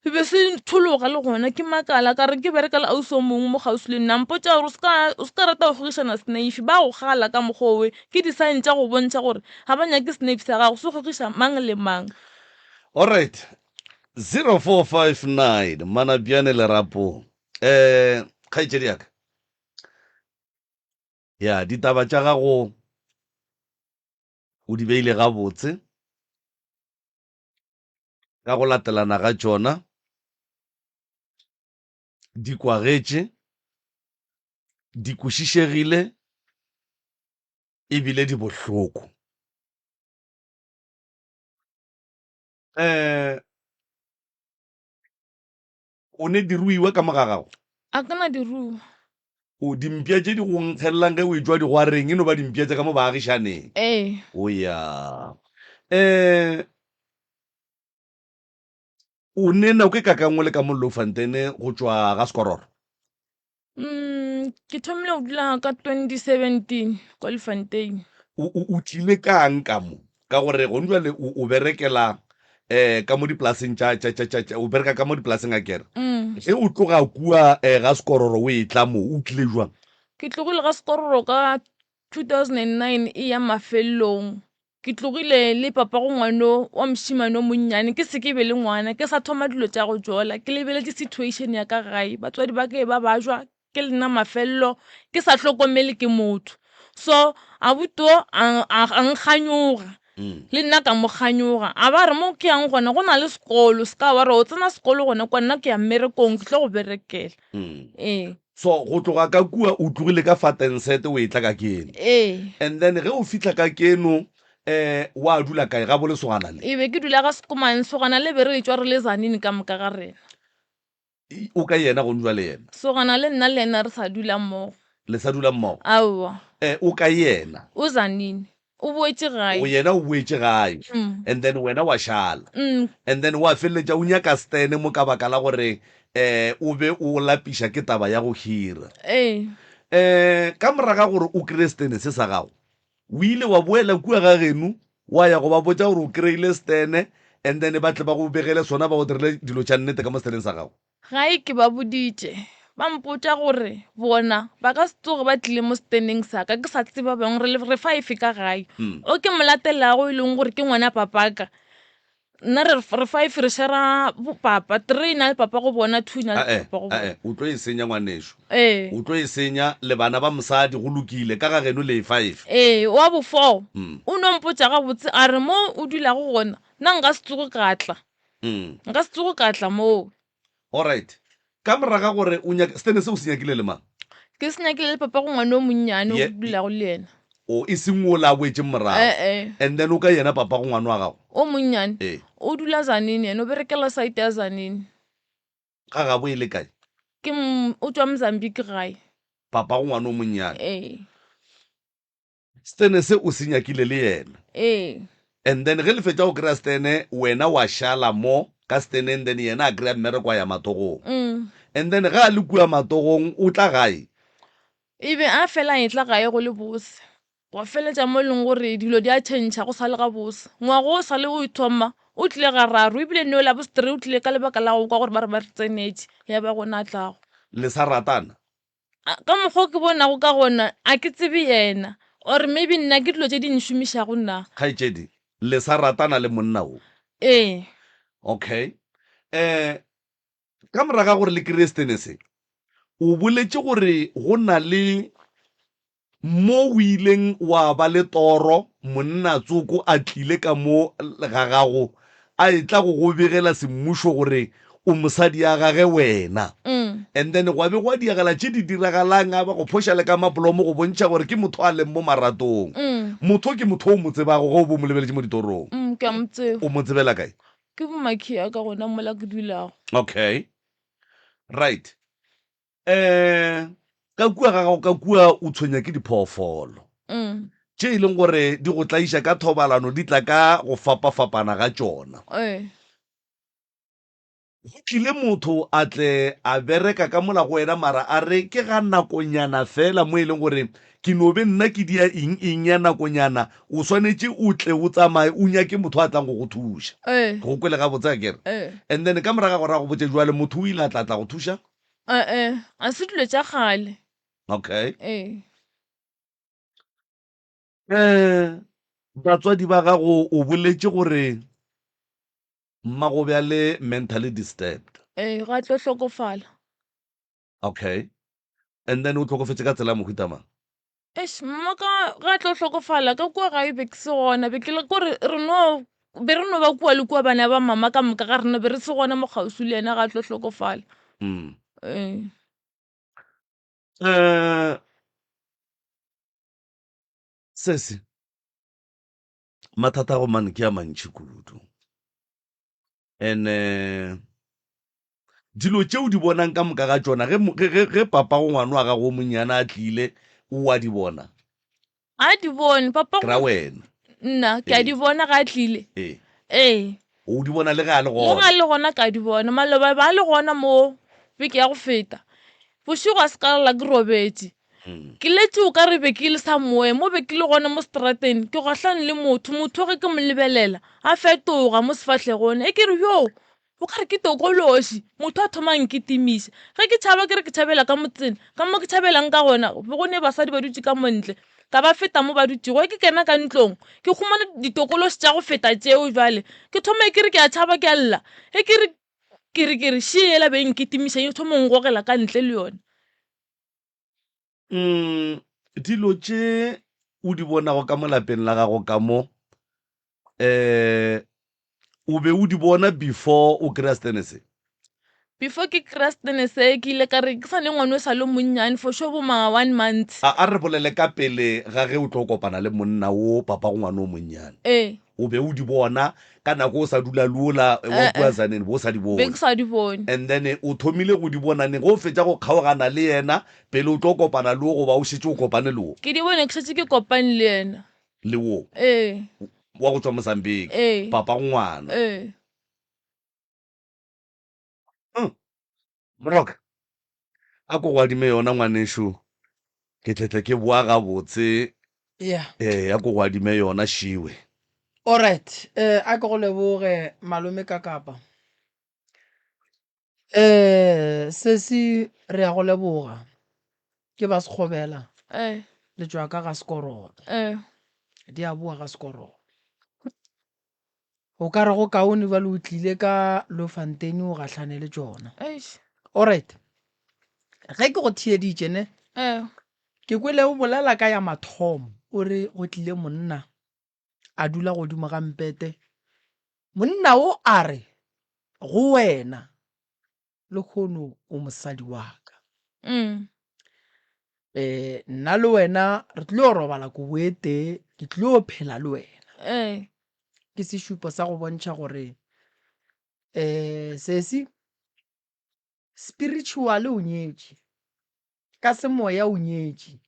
Se be se thologa le gona ke makala ka re ke bereka le ausi o mongwe mo kgauswi le nna mpotša gore o se ka rata go kgogišana seneifi ba go gala ka mokgwa owe ke di-sign tša go bontšha gore ga ba nyake seneifi sa gago se kgogiša mang le mang. Alright 0459 Manabjane Lerapong eh kgaetšedi ya ka ya ditaba tša gago o di beile gabotse ka go latelana ga tšona di kwagetše, di kwešišegile e bile di bohloko. Um o ne diruiwa ka mo ga gago? A ke na diruiwa. O dimpša tše di go nkgelelang ge o etšwa digwareng e no ba dimpša tša ka mo baagišaneng? Ee. O ya. Um o ne nako e kakang o le ka mo Louwfontein go tšwa ga Sekororo? Mm, ke thomile go dula ka 2017 kwa Louwfontein. O, o, o tlile kang ka mo? Ka gore gone jwale o, o berekela um ka mo dipolaseng tša, tša, tša, tša, tša, o bereka ka mo dipolaseng a kere. Ge o tloga kua um ga Sekororo o etla mo, o tlile jwang? Ke tlogile ga Sekororo ka 2009 e ya mafelelong. Ke tlogile le papago ngwano wa mošemane o monnyane, ke se ke be le ngwana, ke sa thoma dilo tša go jola, ke lebeletše situation ya ka gae, batswadi ba ka e ba bajwa, ke le nna mafelelo, ke sa hlokomele ke motho. So abuti o a, a, a nkganyoga, le nna ka mo kganyoga. A ba re mo ke yang gona go na le sekolo, se ka wa re o tsena sekolo gona kwa, nna ke ya mmerekong, ke tlo go berekela. Ee. So go tloga ka kua o tlogile ka Fatensete o etla ka keno. Ee. And then ge o fihla ka keno eh wa dula kae ga bo lesogana le? E be ke dula ga Sekomane, sogana le be re etšwa re le Zanini ka moka ga rena. O kae yena gone jwale yena? Sogana le nna le yena re sa dula mmogo. Le sa dula mmogo? Aowa. Eh o kae yena? O Zanini. O boetše gae. O yena o boetše gae. And then wena wa šala. And then wa feleletša o nyaka Stan mo ka baka la gore eh o be o lapiša ke taba ya go hira. Ee. Eh ka moraga gore o kry-e Stan se sa gago, o ile wa boela kua ga geno wa ya go ba botša gore o kry-ile Stan and then ba tle ba go begele sona ba go dirile dilo tša nnete ka mo Staneng sa gago? Gae ke ba boditše, ba mpotša gore bona ba ka se tsoge ba tlile mo seteneng sa ka ke sa tseba bjang re re five ka gae. O ke mo latelago e leng gore ke ngwana papaka, nna re re five re shera papa, three na le papa go bona, two na le papa go bona. Ae, o tlo e senya ngwanešu. Ee. O tlo e senya le bana ba mosadi, go lokile, ka ga geno le e five. Ee, wa bo four o no mpotša gabotse a re mo o dulago gona nna nka se tsoge ka tla. Nka se tsoge ka tla moo. Alright. Ka moraga gore o nyake, setene se o se nyakile le mang? Ke se nyakile le papa go ngwana o monnyane o Ye, ke dulago le yena. O, e seng wola a boetšeng morago. Eh-eh. And then o ka yena papa go ngwana wa gago? O monnyane. Ee. O dula Tzaneen yena, o berekela site ya Tzaneen. Ga gabo e le kae? Ke, o tšwa Mozambique gae. Papa go ngwana o monnyane. Ee. Stene se o se nyakile le yena. Ee. And then ge le fetša go kry-a stene, wena wa šala mo ka steneng then yena a kry-a mmereko a ya matogong. And then ge a le kua matogong o tla gae. E be a fela a etla gae go le bose. Gwa feletša mo e leng gore dilo di a tšhentšha go sa le gabose. Ngwaga o sa le o thoma o tlile gararo ebile no la bo three o tlile ka lebaka la go kwa gore ba re ba re tsenetše ya ba gona a tlago. Le sa ratana? A, ka mokgwa o ke bonago ka gona, a ke tsebe yena. Or maybe nna ke dilo tše di nšomišago na? Kgaetšedi, le sa ratana le monna wo? Ee. Okay. Eh, ka morago ga gore le kry-e setene se, o boletše gore go na le mo o ileng wa ba le toro monna tsoko a tlile ka mo ga gago a etla go go begela semmušo gore o mosadi ya gage wena. And then gwa be gwa diagala tše di diragalang a ba go phoša le ka mablomo go bontšha gore ke motho a leng mo maratong. Motho ke motho o mo tsebago ge o bo mo lebeletše mo ditorong. Ke a mo tseba. O mo tsebela kae? Ke bomakhi ya ka gona mola ke dulago. Okay. Right. Eh, ka kua ga gago ka kua o tshwenya ke diphoofolo Mm. tše e leng gore di go tlaiša ka thobalano di tla ka go fapafapana ga tšona. Ee. Go tlile motho a tle a bereka ka mola go wena mara a re ke ga nakonyana fela mo e leng gore ke no be nna ke dia eng eng ya nakonyana o swanetše o tle o tsamaye o nyake motho a tlang go go thuša. Ee. Ke go kwele gabotse akere? Ee. And then ka morago ga gore a go botše jwale motho o ile a tla tla go thuša? Ee, a se dilo tša kgale. Okay. Ee. Eh, batswadi ba gago o boletše gore mmago be a le mentally disturbed. Ee, ga tlo hlokofala. Okay. And then o hlokofetše ka tsela ya mohuta mang? Eish, mma ka ga tlo hlokofala ka kua gae be ke se gona, be ke le kore re no be re no ba kua le kua bana ba mama ka moka ga rena be re se gona mo kgauswi le yena ga tlo hlokofala. Ee. Eh, sesi, mathata a go mane ke a mantši kudu. And-e dilo tše o di bonang ka moka ga tšona, ge, ge, ge, ge papa go ngwana wa gago o monnyane a tlile, o a di bona? A di bone, papa Ke ra wena. Nna, ke a Ee. di bona ga a tlile. Ee. Ee. O di bona le ge a le Le ge gona? a le gona ke a di bona. Maloba ba a le gona mo beke ya go feta. Bošego a se ka lla ke robetše. Ke letše o ka re be ke le somewhere mo be ke le gona mo strateng ke gahlane le motho, motho ge ke mo lebelela a fetoga mo sefahlegong e ke re yoo o ka re ke tokološi, motho a thoma a nkitimiša. Ge ke tšhaba ke re ke tšhabela ka motseng, ka mo ke tšhabelang ka gona be go ne basadi ba dutše ka mo ntle, ka ba feta mo ba dutšego. Ge ke kena ka ntlong ke humana ditokološi tša go feta tšeo bjale ke thoma e ke re ke a tšhaba ke a lla, ge ke re ke re ke re še yela be e nkitimiša e thoma go ngogela ka ntle le yona. Mm, dilo tše o di bonago ka mo lapeng la gago ka mo, eh, o be o di bona before o kry-a stene se? Before ke kry-a stene se, ke ile ka re ke sa le ngwana o sa le monnyane for sure bo ma one month. A, a re bolele ka pele ga ge o tlo kopana le monna wo papago ngwana o monnyane. Ee. O be o di bona ka nako o sa dula le ola wa Eh, kua eh. Tzaneen, be o sa di Be bone. ke sa di bone. And then o thomile go di bona neng? Ge o fetša go kgaogana le yena pele o tlo kopana le wo goba o šetše o kopane le wo? Ke di bone ke šetše ke kopane le yena. Le wo Ee. wa go tšwa Mozambique, Ee. papago ngwana. Ee. Huh. Moroka, a ko go adime yona ngwanešu, ke tle tle ke boa gabotse. Yeah. Ee, a ko go adime yona šiwe. Alright, eh, a ke go leboge malome ka kapa. Eh, sesi re ya go leboga. Ke ba Sekgobela. Eh. Le tšwa ka ga Sekoroto. Eh. Di a boa ga Sekoroto. O ka re go kaone bjale o tlile ka Bloemfontein o gahlane le tšona. Eish. Alright. Ge ke go theeditše ne, Eh. ke kwele o bolela ka ya mathomo o re go tlile monna a dula godimo ga mpete. Monna o a re go wena Lehono o mosadi wa ka. Mm. Eh, nna le wena re tlile go robala kobo e tee, ke tlile go phela le wena. Eh. Ke sešupo sa go bontšha gore eh sesi spiritual o nyetše, ka semoya o nyetše.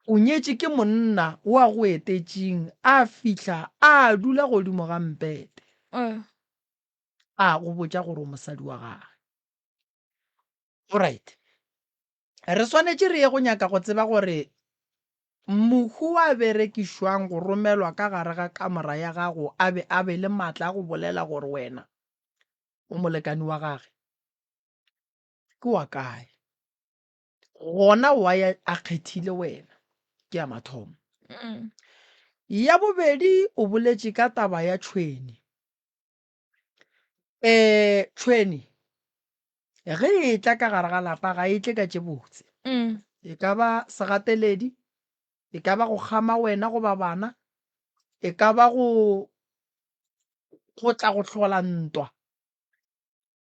O nyetše ke monna o a go etetšeng a fihla a dula godimo ga mpete. Eh. a go botša gore o mosadi wa gage. Alright. Re swanetše re ye go nyaka go tseba gore mohu wa berekišwang go romelwa ka gare ga kamora ya gago a be a be le maatla a go bolela gore wena o molekani wa gage ke wa kae. Gona why a kgethile wena ke ya mathomo. Ya bobedi o boletše ka taba ya tšhwene. Um tšhwene ge e tla ka gare ga lapa ga e tle ka tše botse. E ka ba segateledi, e ka ba go kgama wena goba bana, e ka ba go go tla go hlola ntwa,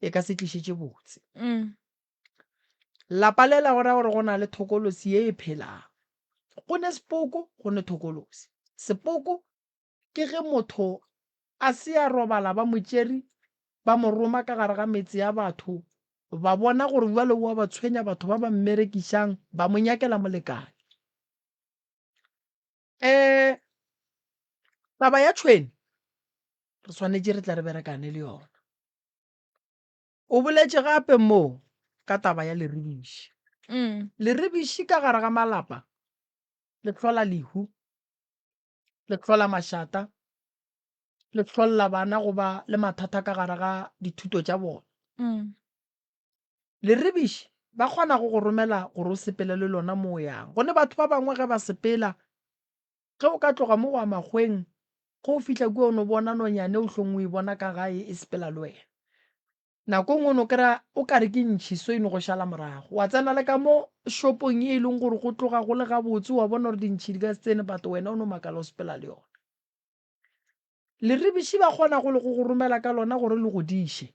e ka se tliše tše botse. Lapa lela go ra gore go na le thokolosi ye e phelang. Go ne sepoko, go ne thokolosi. Sepoko Ke ge motho a se a robala ba mo tšere ba mo roma ka gare ga metse ya batho, ba bona gore bjale o a ba tshwenya batho ba ba mmerekišang ba mo nyakela molekane. Um taba ya tšhwene re swanetše re tle re berekane le yona. O boletše gape mo ka taba ya leribiši. Leribiši ka gare ga malapa le hlola lehu. le hlola mašata, le hlolla bana go ba le mathata ka gare ga dithuto tša bona. Mm. Leribiši ba kgona go go romela gore o sepele le lona mo o yang. Go ne batho ba bangwe ge ba sepela, ge o ka tloga mo go ya makgweng, ge o fihla kua o no bona nonyane o hlong o e bona ka gae e sepela le wena. Nako e nngwe o no kry-a o ka re ke ntšhi so e no go šala morago. Wa tsena le ka mo shopong ye e leng gore go tloga go le gabotse wa bona gore dintšhi di ka se tsene but wena o no makala o sepela le yona. Leribiši ba kgona go le go go romela ka lona gore le go diše,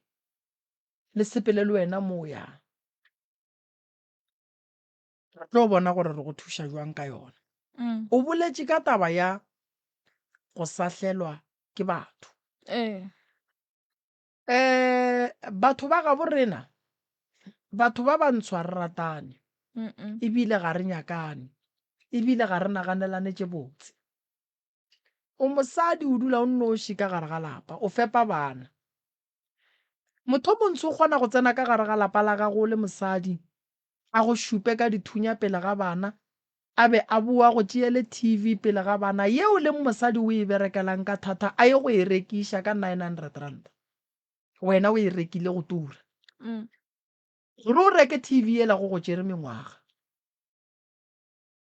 le sepele le wena mo o yang. Re tlo bona gore re go thuša jwang ka yona. O boletše ka taba ya go sahlelwa ke batho. Ee. Um batho ba gabo rena, batho ba bantsho ga re ratane, ebile ga re nyakane, ebile ga re naganelane tše botse. O mosadi o dula o nnoši ka gare ga lapa, o fepa bana. Motho o montsho o kgona go tsena ka gare ga lapa la gago o le mosadi. A go šupe ka dithunya pele ga bana, a be a boa go tšeele TV pele ga bana yeo leng mosadi o e berekelang ka thata a ye go e rekiša ka R900. Wena o e rekile go tura. Gore o reke TV yela go go tšere mengwaga.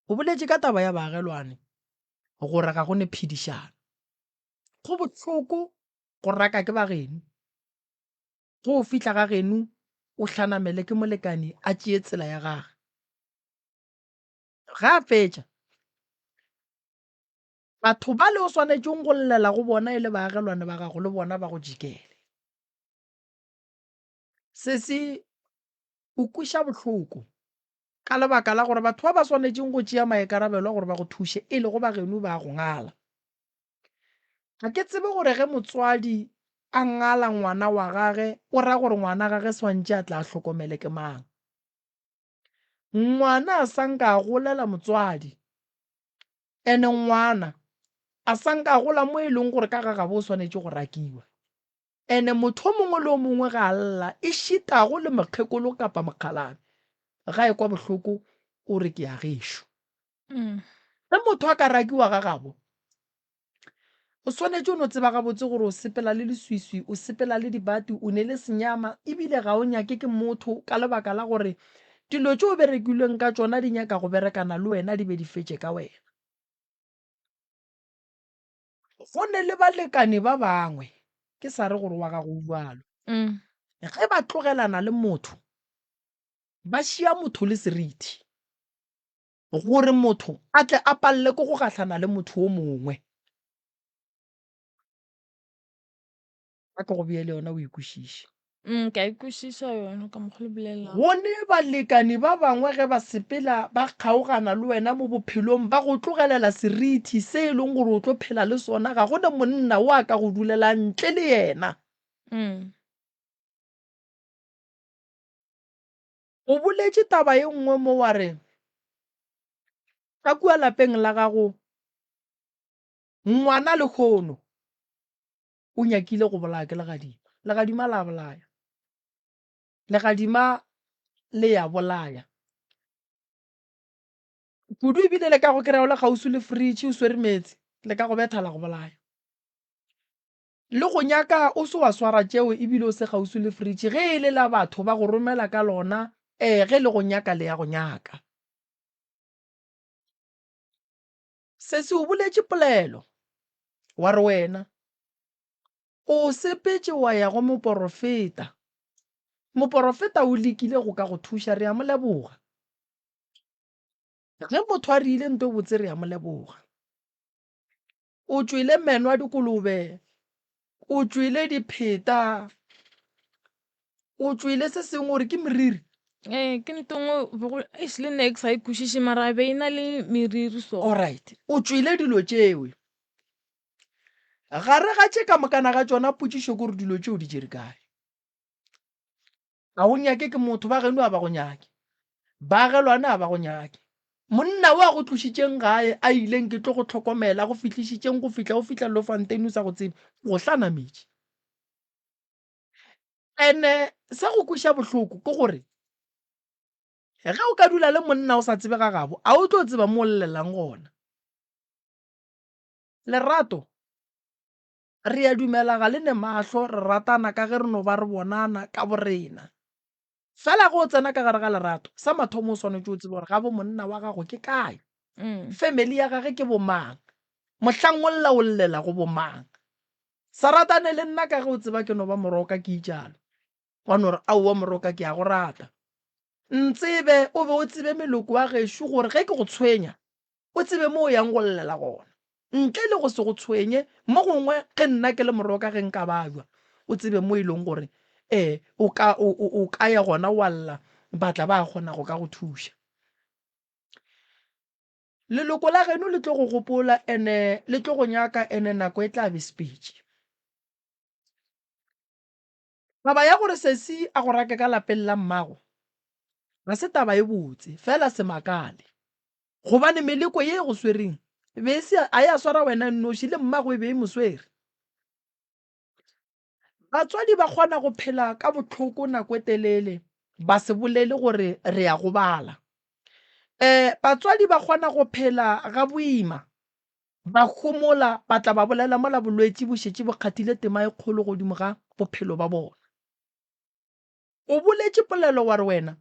O boletše ka taba ya baagelwane gore ga go ne phedišano. Go bohloko go raka ke ba geno. Ge o fihla ga geno o hlanamele ke molekani a tšee tsela ya gage. Ge a fetša, batho bale o swanetšeng go llela go bona e le baagelwane ba gago le bona ba go jikele. Sesi o kweša bohloko ka lebaka la gore batho ba ba swanetšeng go tšea maikarabelo a gore ba go thuše e lego ba geno ba go ngala. Ga ke tsebe gore ge motswadi a ngala ngwana wa gage o ra gore ngwana gage swantše a tla a hlokomele ke mang. Ngwana a sa nka a golela motswadi ene ngwana a sa nka a gola mo e leng gore ka ga gabo o swanetše go rakiwa. Ene motho o mongwe le o mongwe ga a lla, e šitago le mokgekolo kapa mokgalabje, ga ekwa bohloko o re ke ya gešo. Ge motho a ka rakiwa ga gabo, o swanetše o no tseba gabotse gore o sepela le leswiswi, o sepela le dibati, o ne le senyama, ebile ga o nyake ke motho ka lebaka la gore dilo tše o berekilweng ka tšona di nyaka go berekana le wena di be di fetše ka wena. Go ne le balekane ba bangwe, ke sa re gore wa gago o bjalo, ge ba tlogelana le motho, ba šia motho le seriti, gore motho a tle a palele ke go gahlana le motho o mongwe. A ke go beele yona o e kwešiše. Mm, ke a e kwešiša yona ka mokgwa le bolelago. Go ne balekani ba bangwe ge ba sepela ba kgaogana le wena mo bophelong ba go tlogelela serithi se e leng gore o tlo phela le sona, ga go ne monna wo a ka go dulelang ntle le yena. Mm. O boletše taba ye nngwe mo wa re, ka kua lapeng la gago ngwana lehono o nyakile go bolaya ke legadima. Legadima la bolaya. Legadima le ya bolaya. Kudu ebile le ka go kry-a o le kgauswi le fridge o swere meetse, le ka go betha la go bolaya. Le go nyaka o se wa swara tšeo ebile o se kgauswi le fridge, ge e le la batho ba go romela ka lona, ee ge le go nyaka le ya go nyaka. Sesi o boletše polelo, wa re wena o sepetše wa ya go moporofeta. Moporofeta o lekile go ka go thuša, re a mo leboga. Ge motho a rile nto e botse re a mo leboga. O tšwele meno a dikolobe, o tšwele dipheta, o tšwele se sengwe gore ke meriri. Ee, ke nto nngwe bego eish le nna ke sa e kwešiše mara be e na le meriri so. Alright, o tšwele dilo tšewe. Gare ga tše ka mokana ga tšona potšišo ke gore dilo tšeo di tšere kae? Ga o nyake ke motho, ba geno a ba go nyake, baagelwane a ba go nyake. Monna o a go tlošitšeng gae, a ileng ke tlo go hlokomela, a go fihlišitšeng go fihla o fihla Lofontein o sa go tsebe, o go hlanametše. Ene sa go kweša bohloko ke gore ge o ka dula le monna o sa tsebe ga gabo, a o tlo tseba mo o llelang gona. Lerato Re a dumela ga le ne mahlo, re ratana ka ge re no ba re bonana ka borena. Fela ge o tsena ka gare ga lerato, sa mathomo o swanetše o tsebe gore gabo monna wa gago ke kae, family ya gage ke bomang, mohlang o lla o llela go bomang. Sa ratane le nna ka ge o tseba ke no ba moroka ke itšalo. Wa no re aowa moroka ke a go rata. Ntsebe o be o tsebe meloko wa gešo gore ge ke go tshwenya o tsebe mo o yang go llela gona. Ntle le go se go tshwenye, mo gongwe ge nna ke le moroka ge nka babja, o tsebe mo e leng gore e o ka, o, o, o ka ya gona wa lla, ba tla ba kgona go ka go thuša. Leloko la geno le tlo go gopola ene le tlo go nyaka ene nako e tla be sepetše. Taba ya gore sesi a go rake ka lapeng la mmago ga se taba e botse, fela se makale. Gobane meleko ye e go swereng e be e se a ya swara wena nnoši, le mmago e be e mo swere. Batswadi ba kgona go phela ka bohloko nako e telele. ba se bolele gore re a gobala. Um batswadi ba kgona go phela ga boima, ba homola, ba tla ba bolela mola bolwetši bo šetše bo kgathile tema e kgolo godimo ga bophelo ba bona. O boletše polelo wa re wena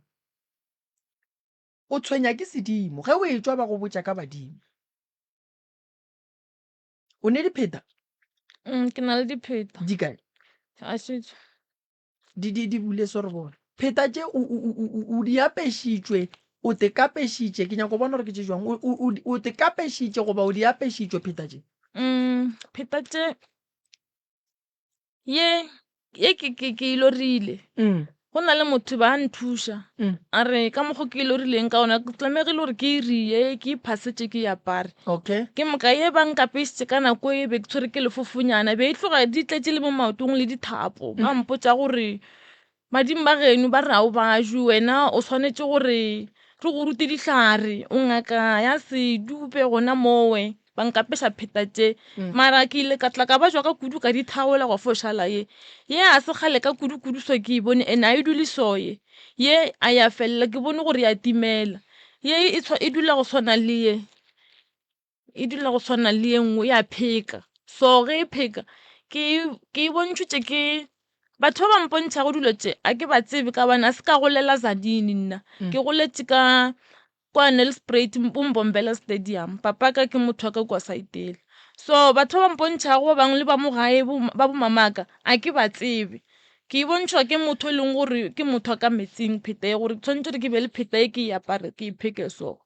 o tshwenya ke sedimo, ge o etšwa ba go botša ka badimo. O ne dipheta? Mm, ke na le dipheta. Di kae? A šetše. Di, di, di bule so re bone. Pheta tše o, o, o, o, o di apešitšwe, o te kapešitše. Ke nyako bona gore ke tše jwang. O, o, o, o te kapešitše goba o di apešitšwe pheta tše? Mm, pheta tše ye ye ke ke ke e lorile. Mm. Go na le motho ba nthuša. Mm. A re ka mokgo ke e lorileng ka ona ke tlamegile gore ke e rie, ke iphasetše ke e apare. Okay. Ke moka ye ba nkapešitše ka nako e be ke tshwere ke lefofonyana be e tloga di tletše le mo maotong le dithapo. Ba mpotša gore badimo ba geno ba re ga o bajwe wena o swanetše gore re go rute dihlare o ngaka ya sedupe gona mowe. Ba nkapeša pheta tše. Mara ke ile ka tla ka ba jwa ka kudu ka di thaola gwa fo šala ye. Ye a se kgale ka kudu kudu so ke e bone and a e dule so ye. Ye a ya felela ke bone gore ya timela. Ye e e dula go swana le ye. E dula go swana le ye nngwe ya pheka. So ge e pheka ke ke e bontšhitše ke batho ba ba mpontšhago dilo tše a ke ba tsebe ka gobane a se ka golela Tzaneen nna. Ke goletše ka kwa Nelspruit bo Mbombela Stadium. Papa ka ke motho wa ka kua Saitele. So batho ba ba mpontšhago ba bangwe le ba mo gae ba bo mamaka a ke ba tsebe. Ke e bontšhwa ke motho e leng gore ke motho wa ka metsing pheta ye gore ke tshwanetse gore ke be le pheta ye ke e apare ke e pheke so.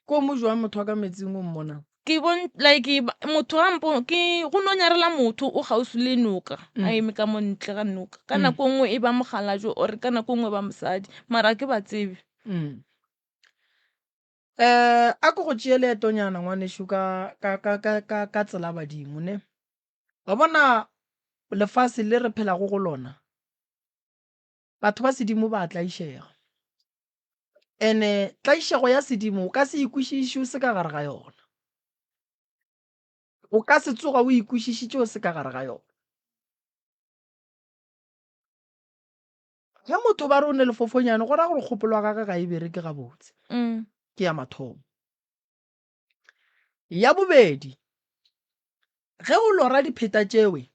Ko mo jwang motho wa ka metsing o mmonang? Ke bon like motho ga mpo ke go no nyarela motho o kgauswi le noka a eme ka mo ntle ga noka. Ka nako e nngwe e ba mokgalabje or ka nako e nngwe e ba mosadi mara ga ke ba tsebe. Eh, a ko go tšee leetonyana ngwanešu ka, ka, ka, ka, ka, ka tsela badimo, ne? Wa bona lefase le re phelago go lona, batho ba sedimo ba a tlaišega. Ene tlaišego ya sedimo o ka se e kwešiše o se ka gare ga yona. O ka se tsoga o e kwešišitše o se ka gare ga yona. Ge motho ba re o ne lefofonyane go ra gore kgopolo ya gagwe ga e bereke gabotse. Mm. Ke ya mathomo. Ya bobedi, ge o lora dipheta tšewe,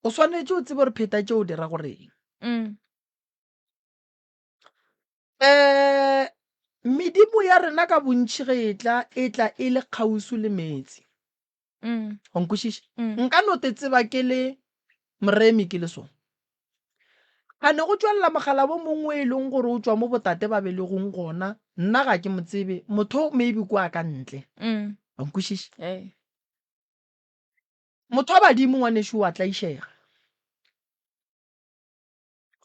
o swanetše o tsebe gore pheta tšeo di ra goreng. Mm. Um medimo ya rena ka bontši ge e tla, e tla e le kgauswi le meetse. Mm. Wa nkwešiša? Mm. Nka no te tseba ke le moremi ke le so. Gane go tšwelela mogala bo mongwe e leng gore o tšwa mo botate ba belegong gona, nna ga ke mo tsebe, motho maybe kwa ka ntle. Mm. Wa nkwešiša? Ee. Motho wa badimo ngwanešu wa tlaišega.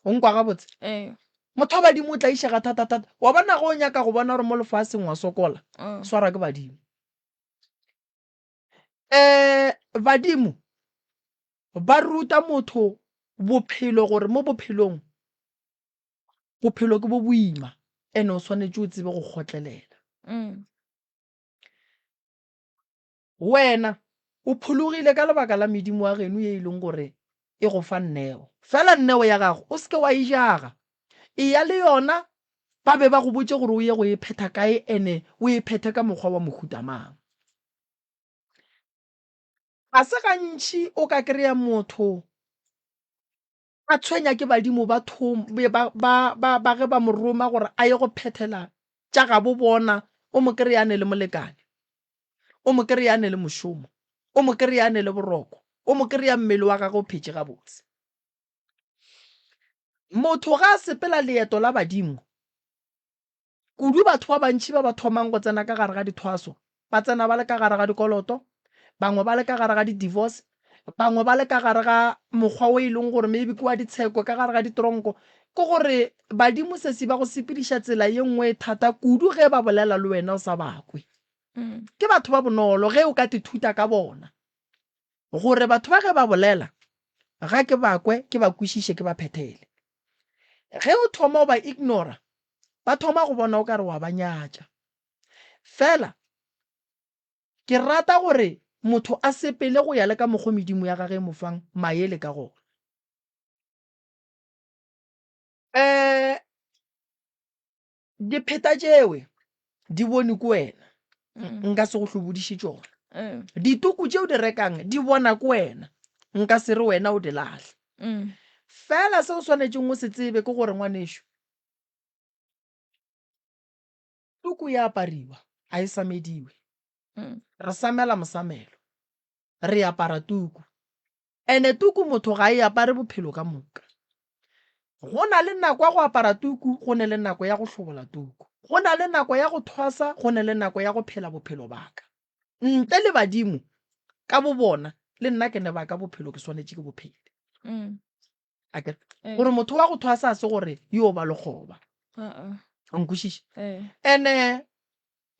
O nkwa gabotse? Ee. Motho wa badimo o tlaišega thata-thata. Wa bona ge o nyaka go bona gore mo lefaseng wa sokola, Mm. swarwa ke badimo. Um badimo ba ruta motho bophelo gore mo bophelong, bophelo ke bo boima and o swanetše o tsebe go kgotlelela. Mm. Wena o phologile ka lebaka la medimo wa geno ye e leng gore e go fa neo. Fela neo ya gago o se ke wa e jaga. Eya le yona ba be ba go botše gore o ye go e phetha kae ene o e phethe ka mokgwa wa mohuta mang. Ga se gantši o ka kry-a motho a tshwenya ke badimo ba thom, ba, ba, ba, ba ge ba mo roma gore a ye go phethela tša gabo bona, o mo kry-a a ne le molekane, o mo kry-a a ne le mošomo, o mo kry-a a ne le boroko, o mo kry-a mmele wa gagwe o phetše gabotse. Motho ga a sepela leeto la badimo, Kudu batho ba bantši ba ba thomang go tsena ka gare ga dithwaso, ba tsena ba le ka gare ga dikoloto, bangwe ba le ka gare ga di-divorce, bangwe ba le ka gare ga mokgwa wo e leng gore maybe ke wa ditsheko, ka gare ga ditronko. Ke gore badimo sesi ba go sepediša tsela ye nngwe e thata kudu ge ba bolela le wena o sa ba kwe. Ke batho ba bonolo ge o ka tithuta ka bona gore batho ba ge ba bolela ga ke ba kwe, ke ba kwešiše, ke ba phethele. Ge o thoma o ba ignora, ba thoma go bona o ka re wa ba nyatša. Fela ke rata gore motho a sepele go ya le ka mokgo medimo ya gage e mo fang maele ka gona. Um. Dipheta tšewe di bone ke wena, nka se go hlobodiše tšona. Dituku tše o di rekang di bona ke wena, nka se re wena o di lahle. Fela se o swanetšeng o se tsebe ke gore ngwanešu, tuku e apariwa, a e samediwe. Re samela mosamelo, re apara tuku. Ene tuku motho ga e apare bophelo ka moka. Go na le nako ya go apara tuku, go ne le nako ya go hlobola tuku. Go na le nako ya go thwasa, go ne le nako ya go phela bophelo ba ka. Ntle le badimo ka bobona, le nna ke ne ba ka bophelo ke swanetše ke bo phele. Akere? Gore motho wa go thwasa a se gore yo ba lekgoba. O nkwešiša? Ene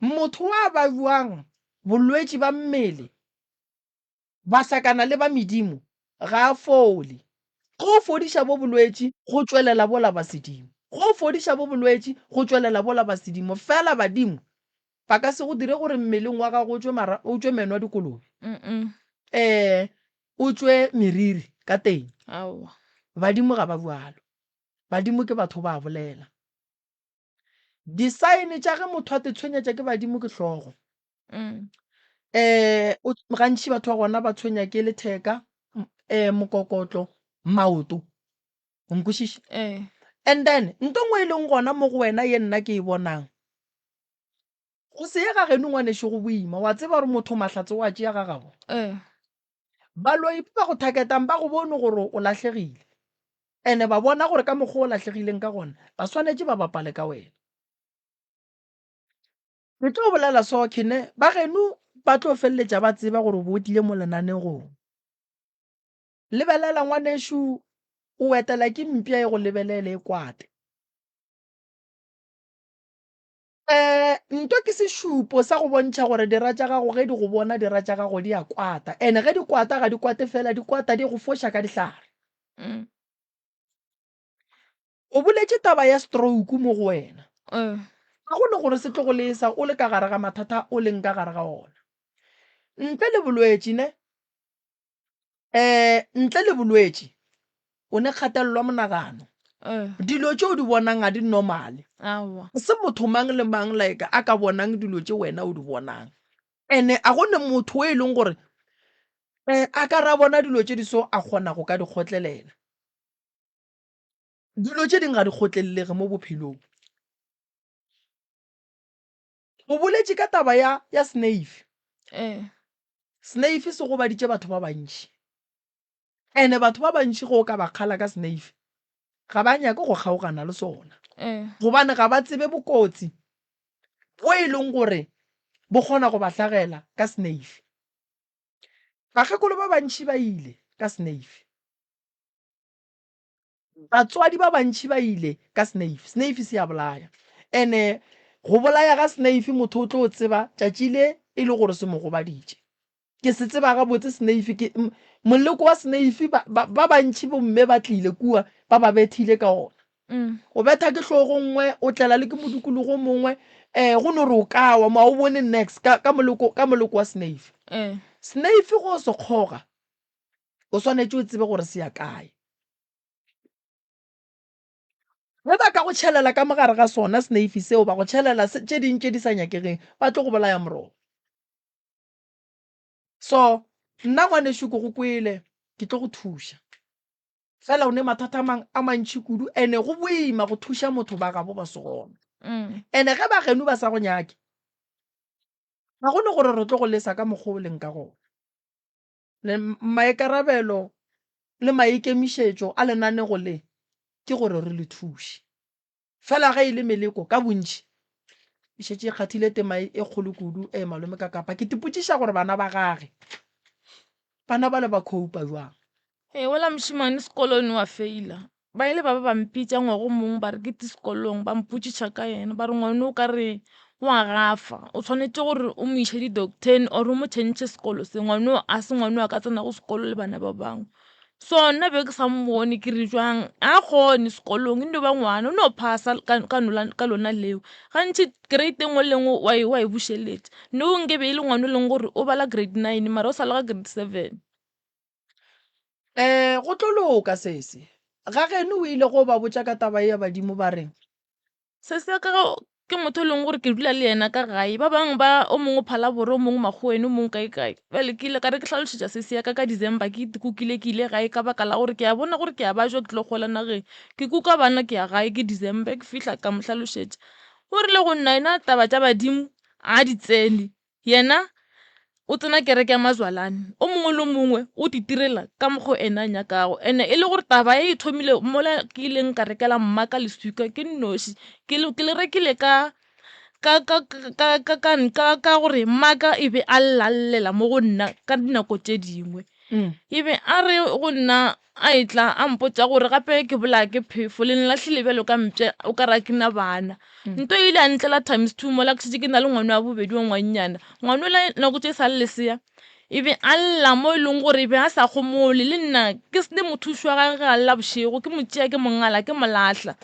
motho wa ba bjang bolwetši ba mmele Ba hlakana le ba medimo, ga a fole. Ge o fodiša bo bolwetši, go tšwelela bola ba sedimo. Ge o fodiša bo bolwetši, go tšwelela bola ba sedimo. Fela badimo ba ka se go dire gore mmeleng wa gago o tšwe mara, o tšwe meno a dikolobe, ee, o tšwe meriri ka teng. Aowa. Badimo ga ba bjalo. Badimo ke batho ba a bolela. Disaene tša ge motho a te tshwenyetša ke badimo ke hlogo. Um gantši batho ba gona ba tshwenya ke letheka, um mokokotlo, maoto. O nkwešiša? And then nto nngwe e leng gona mo go wena ye nna ke e bonang, go se ye ga geno ngwanešu go boima. Wa tseba gore motho mahlatse o a tšea ga gabo. Baloi ba ba go thaketang ba go bone gore o lahlegile, ene ba bona gore ka mokgwa o lahlegileng ka gona, ba swanetše ba bapale ka wena. Ke tlo bolela so, Khene, ba geno ba tlo feleletša ba tseba gore o bo o tlile mo lenanegong. Lebelela ngwanešu, o etela ke mpša e go lebelele e kwate. Nto ke sešupo sa go bontšha gore dira tša gago ge di go bona dira tša gago di a kwata. Ene ge di kwata ga di kwate fela, di kwata di go foša ka dihlare. O boletše taba ya stroke mo go wena. Ga go ne gore se tlo go lesa o le ka gare ga mathata o leng ka gare ga ona. Ntle le bolwetši ne, um ntle le bolwetši o ne kgatelelo ya monagano dilo tše o di bonang ga di normale se motho mang le mang like a ka bonang dilo tše wena o di bonang ene a go ne motho o e leng gore um a ka ra bona dilo tše di so a kgona go ka di kgotlelela dilo tše dingwe ga di kgotlelelege mo bophelong O boletše ka taba ya, ya Snave. Ee. Snave se gobaditše batho ba bantši. Ene batho ba bantši ge o ka ba kgala ka Snave, ga ba nyake go kgaogana le sona. Ee. Gobane ga ba tsebe bokotsi bo e leng gore bo kgona go ba hlagela ka Snave. Bakgekolo ba bantši ba ile ka Snave. Batswadi ba bantši ba ile ka sneifi. Sneifi se a bolaya. Ene go bolaya ga sneifi motho o tlo tseba tšatši le e le gore se mo gobaditše. Ke se tseba gabotse sneifi ke moleko wa sneifi ba, ba, ba bantši bomme ba tlile kua ba ba bethile ka ona. O betha ke hlogo nngwe, o tlela le ke modikologo o mongwe, um go no re o ka wa mo a o bone nex ka, ka moleko, ka moleko wa sneifi. Sneifi go se kgoga o swanetše o tsebe gore se ya kae. Ge ba ka go tšhelela ka mogare ga sona seneifi seo, ba go tšhelela tše ding tše di sa nyakegeng, ba tlo go bolaya morogo. So nna ngwanešu ke go kwele, ke tlo go thuša. Fela o ne mathata a mang a mantši kudu, ene go boima go thuša motho ba gabo ba se gona. Ene ge ba geno ba sa go nyake, ga go ne gore re tlo go lesa ka mokgwa o leng ka gona. Le maikarabelo le maikemišetšo a lenanego le ke gore re le thuše. Fela ge e le meleko ka bontši e šetše e kgathile tema e kgolo kudu e malome ka kapa. Ke tipotšiša gore bana ba gage bana bale ba khoupa bjang. Ee, wola mošemane sekolong wa feila. Ba ile ba ba ba mpitša ngwaga o mongwe ba re ke tle sekolong, ba mpotšiša ka yena ba re ngwana o ka re o a gafa, o swanetše gore o mo iše di-doctor-eng or o mo change sekolo se, ngwana o a se ngwana o a ka tsenago sekolo le bana ba bangwe. So nna be ke sa mmone ke re jwang a kgone sekolong e no ba ngwana o no phasa ka lona leo, gantši grade e nngwe le nngwe wa e bušeletša. Nou nke be e le ngwana e leng gore o bala grade nine mara o sa le ga grade seven. Um go tlo loka sesi. Ga geno o ile go ba botša ka taba ye ya badimo ba reng? Sesi ya ka Ke motho e leng gore ke dula le yena ka gae, ba bangwe ba o mongwe o Phalaborwa, o mongwe Makgoweng, o mongwe kae kae. Bjale ke ile ka re ke hlalošetša sesi ya ka ka December ke ikukile ke ile gae ka baka la gore ke a bona gore ke a bajwa ke tlo gola nageng. Ke kuka bana ke ya gae ke December ke fihla ka mo hlalošetša. O rile go nna yena taba tša badimo ga di tsene. Yena o tsena kereke ya mazwalane, o mongwe le o mongwe o titirela ka mokgo ena a nyakago. Ene e le gore taba e e thomile mola ke ileng ka rekela mma ka leswika ke nnoši, ke le ke le rekile ka ka ka ka ka ka ka ka gore mmaka e be a lla llela mo go nna ka dinako tše dingwe. E be a re go nna a etla a mpotša gore gape ke bolaya ke phefo le nlahlile bjalo ka mpša o ka re ga ke na bana. Nto e ile ya ntlela times two mola ke šetše ke na le ngwana wa bobedi wa ngwannyana. Ngwana yola nako tše e sa le lesea e be a lla mo e leng gore e be a sa gomole le nna ke se mothuši wa gagwe ge a lla bošego ke mo tšea ke mo ngala ke mo lahla.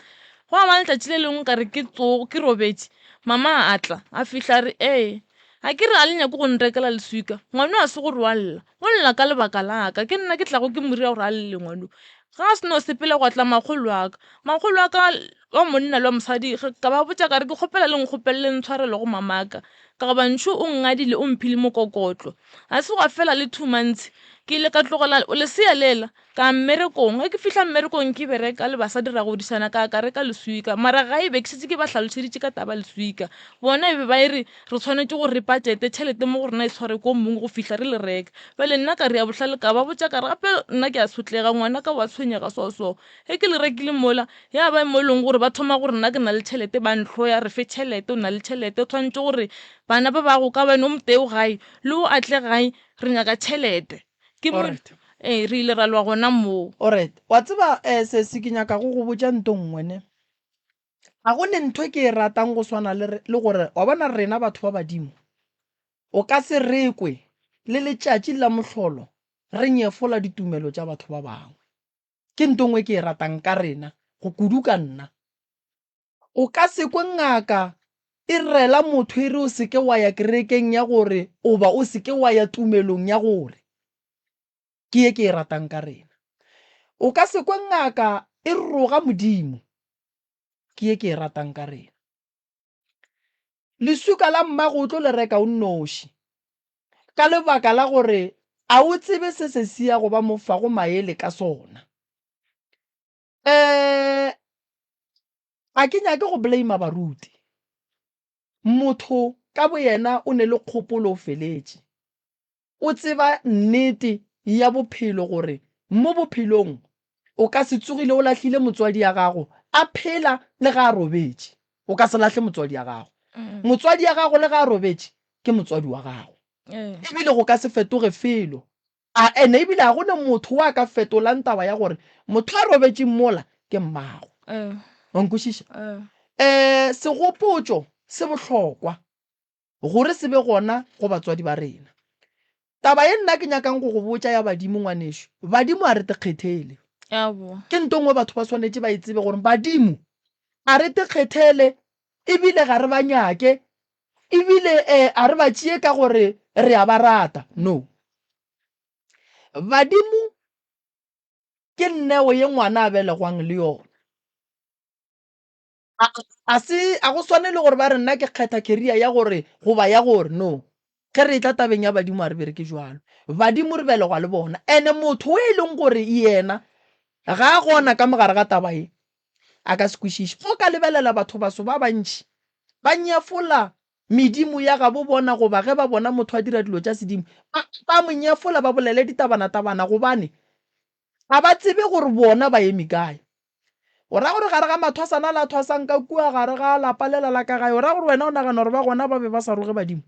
Gwa ba letšatši le lengwe ka re ke tsogo ke robetše mama a tla a fihla a re ee ga ke re ga le nyake go nrekela leswika ngwano a se gore wa lla. O lla ka lebaka la ka. Ke nna ke tlago ke mo dira gore a lle ngwano. Ga a seno sepela gwa tla makgolo wa ka. Makgolo wa ka wa monna le wa mosadi ka ba botša ka re ke kgopela le nkgopelele ntshwarelo go mamaka. Ka goba ntšhu o nngadile o mphile mokokotlo. Ga se gwa fela le 2 months ke ile ka tlogela lesea lela Ka ya mmerekong. Ge ke fihla mmerekong ke bereka le basadi ra godišana ka ka reka leswika. Mara gae be ke šetše ke ba hlalošeditše ka taba leswika. Bona e be ba e re re tshwanetše gore re patšete tšhelete mo go rena e tshware ko mong go fihla re le reka. Bjale nna ka rea bohlale ka ba botša ka re gape nna ke a sotlega ngwanaka wa tshwenyega so so. Ge ke le rekile mola ya ba mo e leng gore ba thoma gore nna ke na le tšhelete ba ntlhoya re fe tšhelete o na le tšhelete o tshwanetše gore bana ba bago ka bane o motee o gae le o a tle gae re nyaka tšhelete. Ke mo Alright. ee re ile ra lwa gona moo. Alright. Wa tseba eh sesi ke nyaka go go botša nto nngwe ne. Ga go ne ntho e ke e ratang go swana le le gore wa bona rena batho ba badimo o ka se re kwe le letšatši la mohlolo re nyefola ditumelo tša batho ba bangwe. Ke nto nngwe e ke e ratang ka rena go kudu ka nna. O ka se kwe ngaka e rela motho e re o se ke wa ya kerekeng ya gore oba o se ke wa ya tumelong ya gore. Ke ye ke e ratang ka rena. O ka se kwe ngaka e roga Modimo. Ke ye ke e ratang ka rena. Leswika la mmago o tlo le reka o nnoši. Ka lebaka la gore a o tsebe se se sia go ba mo fago maele ka sona. Um ga ke nyake go blame baruti. Motho ka boyena o ne le kgopolo o feletše. O tseba nnete ya bophelo gore mo bophelong o ka se tsogile o lahlile motswadi ya gago a phela le ga a robetše. O ka se lahle motswadi ya gago. Motswadi ya gago le ga a robetše ke motswadi wa gago. Ebile go ka se fetoge felo. A ene ebile ga go ne motho wa ka fetolang taba ya gore motho a robetšeng mola ke mmago. Wa nkwešiša? Um segopotšo se bohlokwa gore se be gona go batswadi ba rena. Taba ye nna ke nyakang go go botša ya badimo ngwanešu, badimo a re te kgethele. Ke nto nngwe batho ba swanetše ba e tsebe gore badimo a re te kgethele ebile ga re ba nyake Ebile eh, a re ba tšee ka gore re a ba rata. No. Badimo ke neo ye ngwana a belegwang le yona. A, a se, a go swane le gore ba re nna ke kgetha career ya gore goba ya gore. No. Ge re etla tabeng ya badimo a re bereke jwalo. Badimo re belegwa le bona. Ene motho o e leng gore yena ga a gona ka mogare ga taba ye, a ka se kwešiše. Go ka lebelela batho baso ba bantši ba nyefola medimo ya gabo bona goba ge ba bona motho a dira dilo tša sedimo, ba, ba mo nyefola ba bolele ditabanatabana gobane ga ba tsebe gore bona ba eme kae. O ra gore gare ga mathwasana a la thwasang ka kua gare ga lapa lela la ka gae, o ra gore wena o nagana gore ba gona ba be ba sa roge badimo?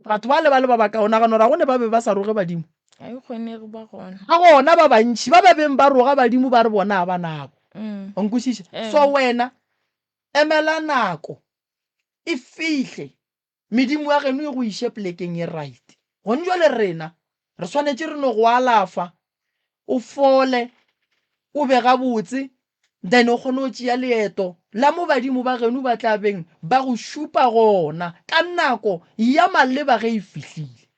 Batho bale ba le ba bakae o nagana gore ga go ne ba be ba sa roge badimo? Ga e kgonege ba gona. Ba gona ba bantši ba ba beng ba roga badimo ba re bona ga ba nabo. Wa nkwešiša? So wena emela nako e fihle medimo ya geno e go iše polekeng e right. Gone jwale rena re swanetše re no go alafa o fole o be gabotse then o kgone go tšea leeto la mo badimo ba geno ba tla beng ba go šupa gona ka nako ya maleba ge e fihlile.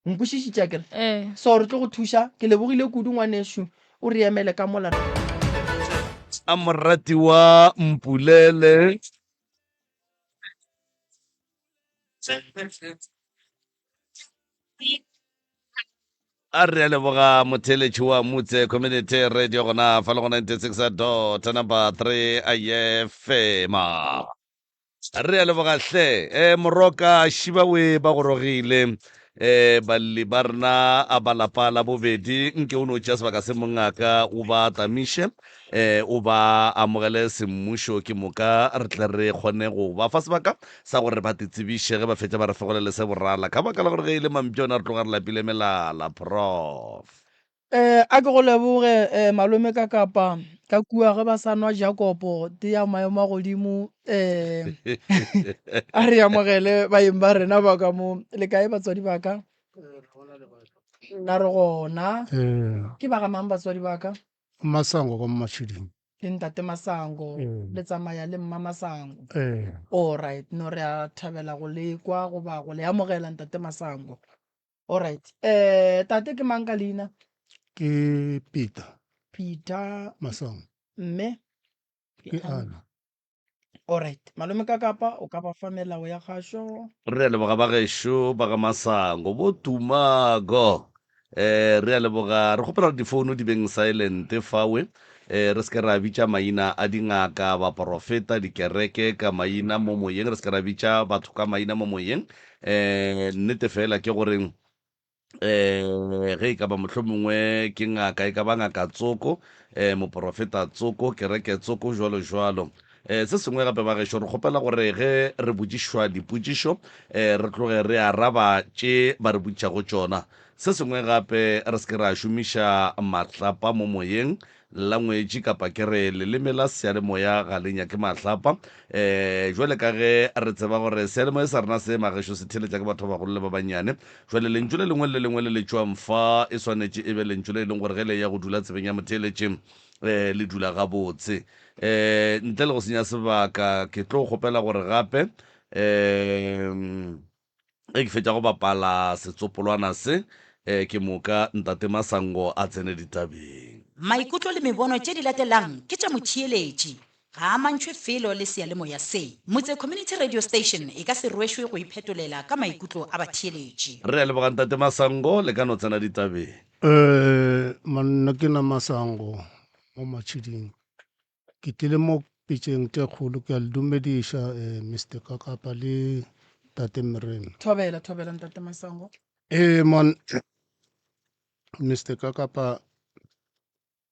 Nkwešišitše akere? Ee. So re tlo go thuša. Ke lebogile kudu ngwanešu, o re emele ka mola. A moratiwa Mpulele. A re a leboga motheeletši wa Mutse Community Radio gona fa le go 96 dot number 3 a ye fema. Re a leboga hle. E Moroka Šibawe ba gorogile. E balli ba rena a ba lapa la bobedi nke o no tšea sebaka se mongaka o ba tamiše e o ba amogele semmušo ke moka re tle re kgone go ba fa sebaka sa gore ba titsebiše ge ba fetša ba re fegolele se borala ka baka la gore ge e le mampša ona re tloga re lapile melala. Prof. Eh, a ke go leboge eh, malome ka kapa ka kua ge ba sa nwa Jakopo tee ya maemo a godimo eh, a re amogele baeng ba rena ba ka mo le kae batswadi ba ka nna re gona Ee, ke ba ga mang batswadi ba ka Masango kwa Mmatšhiding. Le ntate Masango Ee. le tsamaya le mma Masango Ee. All right no re a thabela go le kwa goba go le amogela ntate Masango All right eh tate ke mang ka leina Ke Peter Peter Masango. Mme Ke Anna. All right malome ka kapa o ka ba fa melao ya kgašo. Re a leboga ba gešo ba ga Masango bo Tumago. Eh re a leboga re kgopela gore difounu di beng silent fawe eh re se ke ra bitša maina a dingaka baporofeta dikereke ka maina mo moyeng re se ke ra bitša batho ka maina mo moyeng eh nnete fela ke gore eh ge e ka ba mohlomongwe ke ngaka e ka ba ngaka tsoko eh moporofeta tsoko kereke tsoko jwalo jwalo eh se sengwe gape ba gešo re kgopela gore ge re botšišwa dipotšišo eh re tloge re araba tše ba re botšišago tšona se sengwe gape re se ke ra šomiša mahlapa mo moyeng Langwetši kapa ke re leleme la seyalemoya ga le nyake mahlapa. Um jwale ka ge re tseba gore seyalemoya sa rena se magešo se theeletša ke batho ba bagolo le ba bannyane, jwale lentšu le lengwe le le lengwe le le tšwang fa e swanetše e be lentšu le e leng gore ge le eya go dula tsebeng ya motheeletši um le dula gabotse. Um ntle le go senya sebaka ke tlo kgopela gore gape um Ge ke fetša go bapala setsopolwana se, ke moka Ntate Masango a tsene ditabeng. Maikutlo le mebono tše di latelang ke tša motheeletši. Ga a amantšhwe felo le seyalemoya se. Motse Community Radio Station e ka se rwešwe go iphetolela ka maikutlo a batheeletši. Re a leboga Ntate Masango, le ka no tsena ditabeng. Ee, man, nna ke na Masango mo Matšhiding. Ke tlile mo pitšeng tše kgolo ke a le dumediša eh, Mr Kakapa le Tate Meremi. Thobela, thobela Ntate Masango. Ee man Mr Kakapa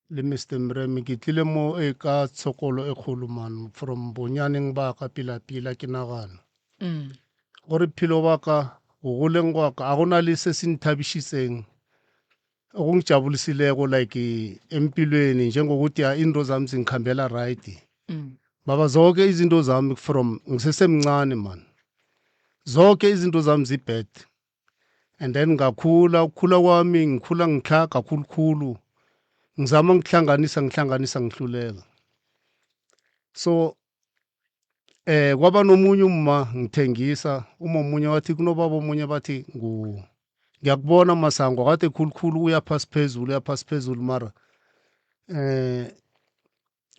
le Mr Mremi ke tlile mo e ka tshokolo e kgolo man from bonyaneng ba ka pila pila ke nagana gore phelo ba ka go goleng gwa ka a gona le se se nthabišitseng okungijabulisileko like empilweni njengokuthi ya into zami zingikhambela right mm. baba zonke izinto zami from ngisesemncane man zonke izinto zami zibad and then ngakhula ukukhula kwami ngikhula ngitlhaga khulukhulu ngizama ngihlanganisa ngihlanganisa ngihluleka so eh kwaba nomunye umma ngithengisa uma omunye wathi kunobaba omunye bathi ngu ngiyakubona masango kade khulukhulu uya phasi phezulu uya phasi phezulu mara eh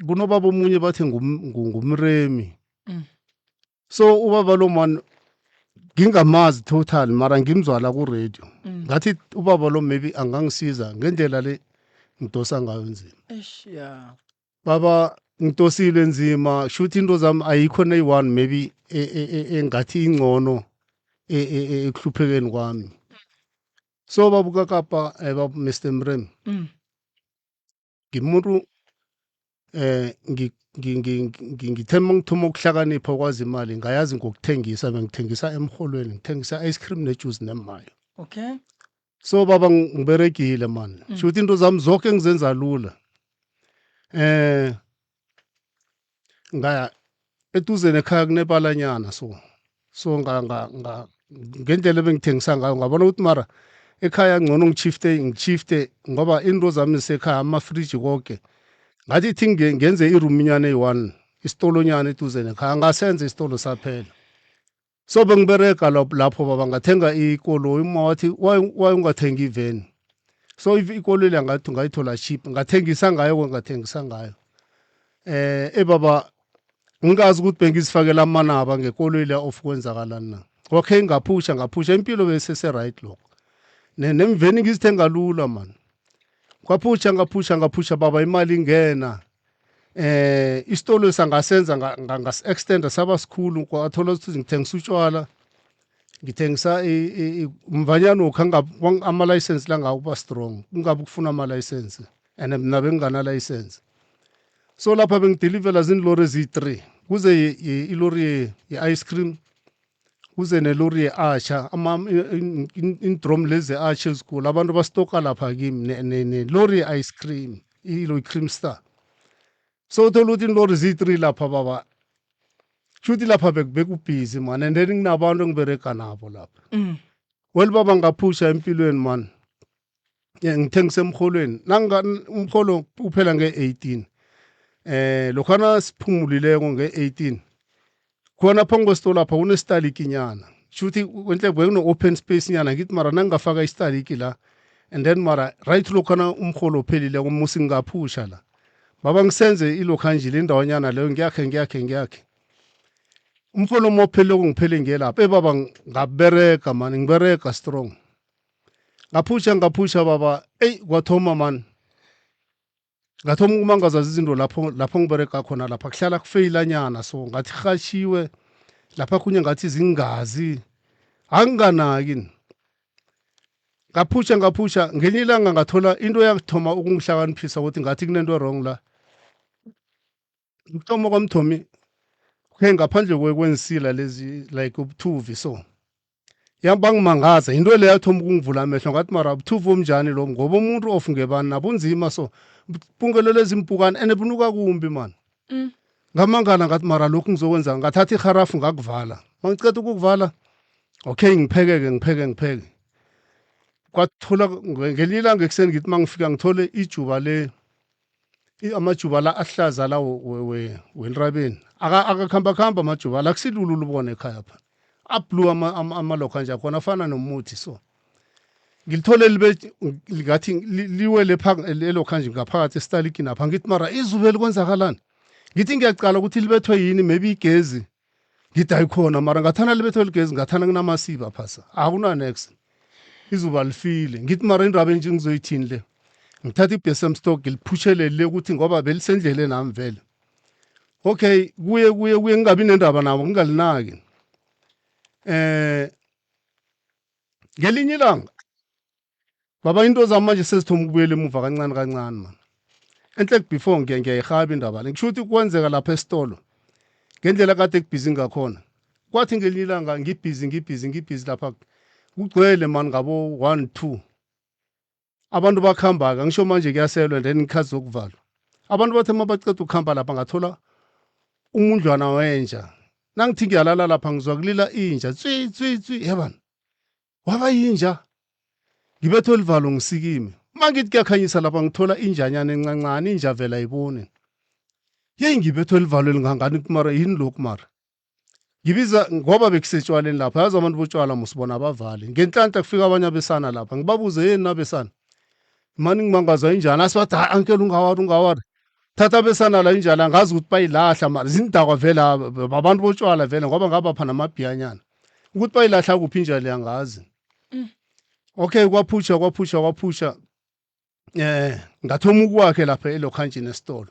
kunobaba omunye bathi ngumremi mm. so ubaba lo man ngingamazi total mara ngimzwala ku radio mm. ngathi ubaba lo maybe angangisiza ngendlela le ngidosa ngayo nzima eish yeah baba ngidosile nzima shuthi into zami ayikho neyi-one maybe e, e, e, engathi ingcono ekuhluphekeni kwami so baba ukakapa eh, baba mr mrem mm. ngimuntu eh ngithe ngithoma ukuhlakanipha ukwazi imali ngayazi ngokuthengisa bengithengisa emholweni ngithengisa ice cream nejuice nemayo okay so baba ngiberegile man mm. shuthi into zami zonke ngizenza lula eh ngaya eduze nekhaya kunebalanyana so so nga nga nga ngendlela ebengithengisa ngayo ngabona ukuthi mara ekhaya ngcono ngishifte ngishifte ngoba into zami zisekhaya amafriji konke ngathi thi ngenze iruminyana eyi-one isitolonyana eduze nekhaya ngasenza isitolo saphela so bengiberega lapho baba ngathenga ikoloyi uma wathi why ungathengi iveni so ikoloyi le ngathi ngayithola cheap ngathengisa ngayo ngathengisa ngayo eh ebaba ngingazi ukuthi bengizifakela amanaba ngekoloyi le off kwenzakalani na Okay ngaphusha ngaphusha impilo besese right lokho. Nemveni ngizithenga lula man. Kwaphusha ngaphusha ngaphusha baba imali ingena. Eh isitolo sangasenza ngas extend saba sikhulu kwathola ukuthi ngithengisa utshwala. Ngithengisa umvanyana okho ama license la ngakuba strong. Kungabe kufuna ama license and mina bengingana license. So lapha bengidilivela zinlori eziyi-3 kuze ilori ye-ice cream kuze nelori ye-asha indrom lezi ze-asha ezikhulu abantu bastoka lapha kimi nelori ye-ice cream ilo i-cream star so uthola ukuthi inlori ziyi-3 lapha baba shuthi lapha bekubhizi man and then nginabantu engiberega nabo lapha mm. well baba ngaphusha empilweni man ngithengise emholweni nanga umholo uphela nge-18 eh lokhana siphumulileko nge-18 khona phambi kwesitolo lapha kunesitalikinyana shuthi enhle bekuno-open space nyana ngithi mara nangingafaka isitaliki la and then mara right lokhana umholo uphelileko musi ngingaphusha la baba ngisenze ilokhanje le ndawanyana leyo ngiyakhe ngiyakhe ngiyakhe umholo uma uphelileko ngiphele ngiye lapha ebaba ngaberega mani ngiberega strong ngaphusha ngaphusha baba eyi kwathoma mani ngathoma ukumangaza izinto lapho lapho ngiberega khona lapha kuhlala kufeyilanyana so ngathi rhashiwe lapha khunye ngathi zingazi anginganaki ngaphusha ngaphusha ngelinye ilanga ngathola into yakuthoma ukungihlakaniphisa ukuthi ngathi kunento wrong la ukuthoma kwamthomi okay ngaphandle kwensila lezi like ubuthuvi so Yabangimangaza into le yathoma ukungivula amehlo ngathi mara buthuvu omnjani lo ngoba umuntu of ngebani nabunzima so bungelelwe zimpukane ene bunuka kumbi mani mm. ngamangala ngathi mara lokhu ngizokwenza ngathatha iharafu ngakuvala mangiceda ukukuvala okay ngiphekeke ngipheke ngipheke kwathola ngelinye ilanga ekuseni ngithi mangifika ngithole ijuba le amajuba la ahlaza la wenrabeni akakhamba khamba amajuba la kusilula ulubona ekhaya pha ablue amalokho anje akhona afana nomuthi so ngilithole libe ngathi liwele elokhu anje ngaphakathi esitalikini apha ngithi mara izulu elikwenzakalani ngithi ngiyacala ukuthi libethwe yini maybe igezi ngithi ayikhona mara ngathana libethwe ligezi ngathana kunamasiba phasa akunanex izuba lifile ngithi mara indaba enje ngizoyithini le ngithatha i-bsm stock ngiliphutshele le ukuthi ngoba belisendleleni nami vele okay kuye kuye kuye ngingabi nendaba nabo ngingalinaki eh ngelinye ilanga Baba into zami manje sezithoma ukubuyela emuva kancane kancane man. Enhle before ngiye ngiyayihaba indaba le. Ngisho ukuthi kwenzeka lapha esitolo. Ngendlela kade kubhizi ngakhona. Kwathi ngelinye ilanga ngibhizi ngibhizi ngibhizi lapha kugcwele man ngabo 1 2. Abantu bakhamba-ke ngisho manje kuyaselwa and then ikhathi zokuvalwa. Abantu bathe uma baceda ukuhamba lapha ngathola umundlwana wenja. Nangithi ngiyalala lapha ngizwa kulila inja tswi tswi tswi yebani. Waba yinja. Ngibethwe livalo ngisikime. Uma ngithi kuyakhanyisa lapha ngithola injanyana encancane inja vele ayiboni. Yeyi ngibethwe livalo elingangani mara yini lokhu mara. Ngibiza ngoba bekusetshwaleni lapha yazi abantu botshwala musibona abavali. Ngenhlanhla kufika abanye abesana lapha ngibabuze yini nabesana. Mani ngimangazwa injani asibathi hayi ankele ungawari ungawari. Thatha abesana la injani angazi ukuthi bayilahla mara zindakwa vele abantu botshwala vele ngoba ngabapha namabhiyanyana. Ukuthi bayilahla kuphi injani angazi. Mm. Okay kwaphusha kwaphusha kwaphusha eh ngathoma ukwakhe lapha elokhanjini esitolo.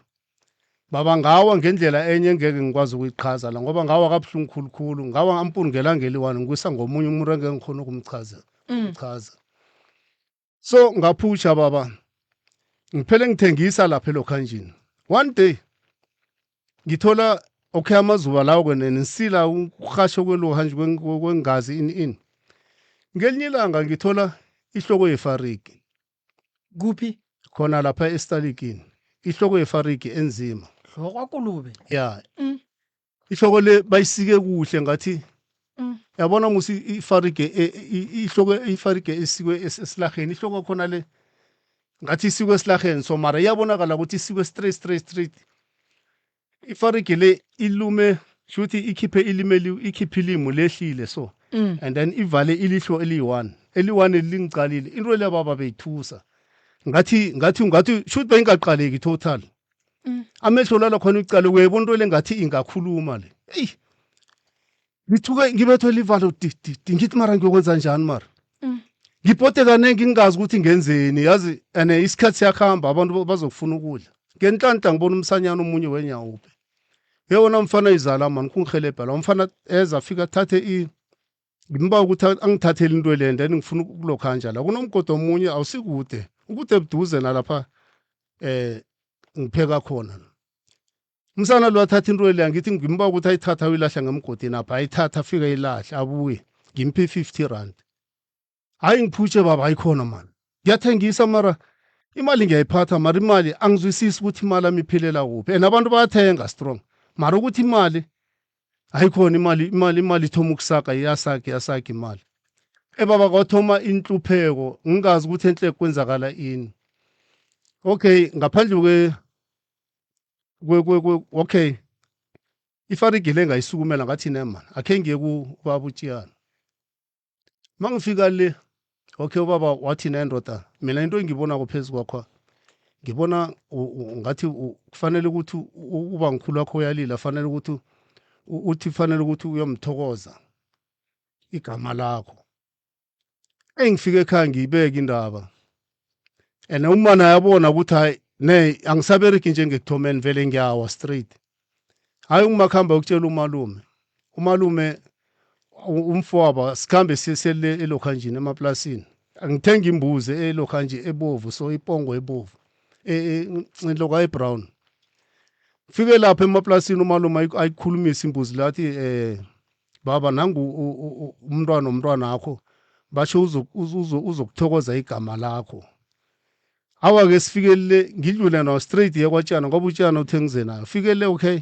Baba ngawa ngendlela enye engeke ngikwazi ukuyichaza la ngoba ngawa kabuhlungu khulukhulu ngawa ampuni ngelanga eliwani ngiwisa ngomunye umuntu engeke ngikhona ukumchaza mm. chaza so ngaphutsha baba ngiphele ngithengisa lapha elokhanjini one day ngithola okay amazuba lawo ke nensila ukurhasha kwelohanje kwengazi ini ini ngelinye ilanga ngithola ihloko yefariki kuphi khona lapha estalikini ihloko yefariki enzima hloko kulube ya mm. ihloko le bayisike kuhle ngathi mm. yabona musi ifarige e, ihloko ifarige esikwe esilaheni ihloko khona le ngathi isikwe esilaheni so mara iyabonakala ukuthi isikwe straight straight straight ifarige le ilume shuthi ikhiphe ilimi ikhiphe ilimu lehlile so mm. and then ivale ilihlo eliyi-one eliyi-one lingicalile into le baba beyithusa ngathi ngathi ngathi shuthi beyingaqaleki total mm. amehlo lala khona ucale uyayibona into le ngathi ingakhuluma le eyi Ngithuke ngibethwe livalo ti ti ti ngithi mara ngiyokwenza njani mara. Ngipote kanengi ngingazi ukuthi ngenzeni yazi and isikhathi siyakhamba abantu bazokufuna ukudla. Ngenhlanhla ngibona umsanyana omunye wenyawupe. Yewona mfana izala mani kungihelebha la umfana eza afika athathe i ngimba ukuthi angithathele into le then ngifuna ukulokhanja la kunomgodi omunye awusikude ukude buduze nalapha eh ngipheka khona umsana lo athatha into leya ngithi ngimba ukuthi ayithatha uyilahla ngemgodini apha ayithatha afike ayilahle abuye ngimphe i-50 rand hayi ngiphutshe baba ayikhona mani ngiyathengisa mara imali ngiyayiphatha mara imali angizwisisi ukuthi imali ami iphelela kuphi and abantu bayathenga strong mara ukuthi imali ayikhona imali imali imali ithoma ukusaka iyasaka iyasaka imali ebaba kwathoma inhlupheko ngingazi ukuthi enhle kwenzakala ini okay ngaphandle kwe kwe kwe okay ifarigi le ngayisukumela ngathi nema akhe ngiye kubaba utshiyana mangifika le okay ubaba wathi nendoda mina into engibonako phezu kwakho ngibona ngathi kufanele ukuthi uba ngikhulu wakho uyalila fanele ukuthi uthi fanele ukuthi uyomthokoza igama lakho engifike ekhaya ngiyibeke indaba and uma naye abona ukuthi hayi ne angisabereki njengekuthomeni vele ngiyawa straight hayi umakhamba ukutshela umalume umalume umfowabo sikhambe sele elokhanjini emaplasini ngithenga imbuzi elokhanje ebovu so ipongo ebovu e, e, loka ebrown fike lapha emaplasini umalume ayikhulumisa imbuzi lathi eh baba nangu umntwana omntwana wakho basho uzokuthokoza igama lakho awa-ke sifike le ngidlule nawo straight ye kwatshana ngoba utshana uthengize nayo fike le okay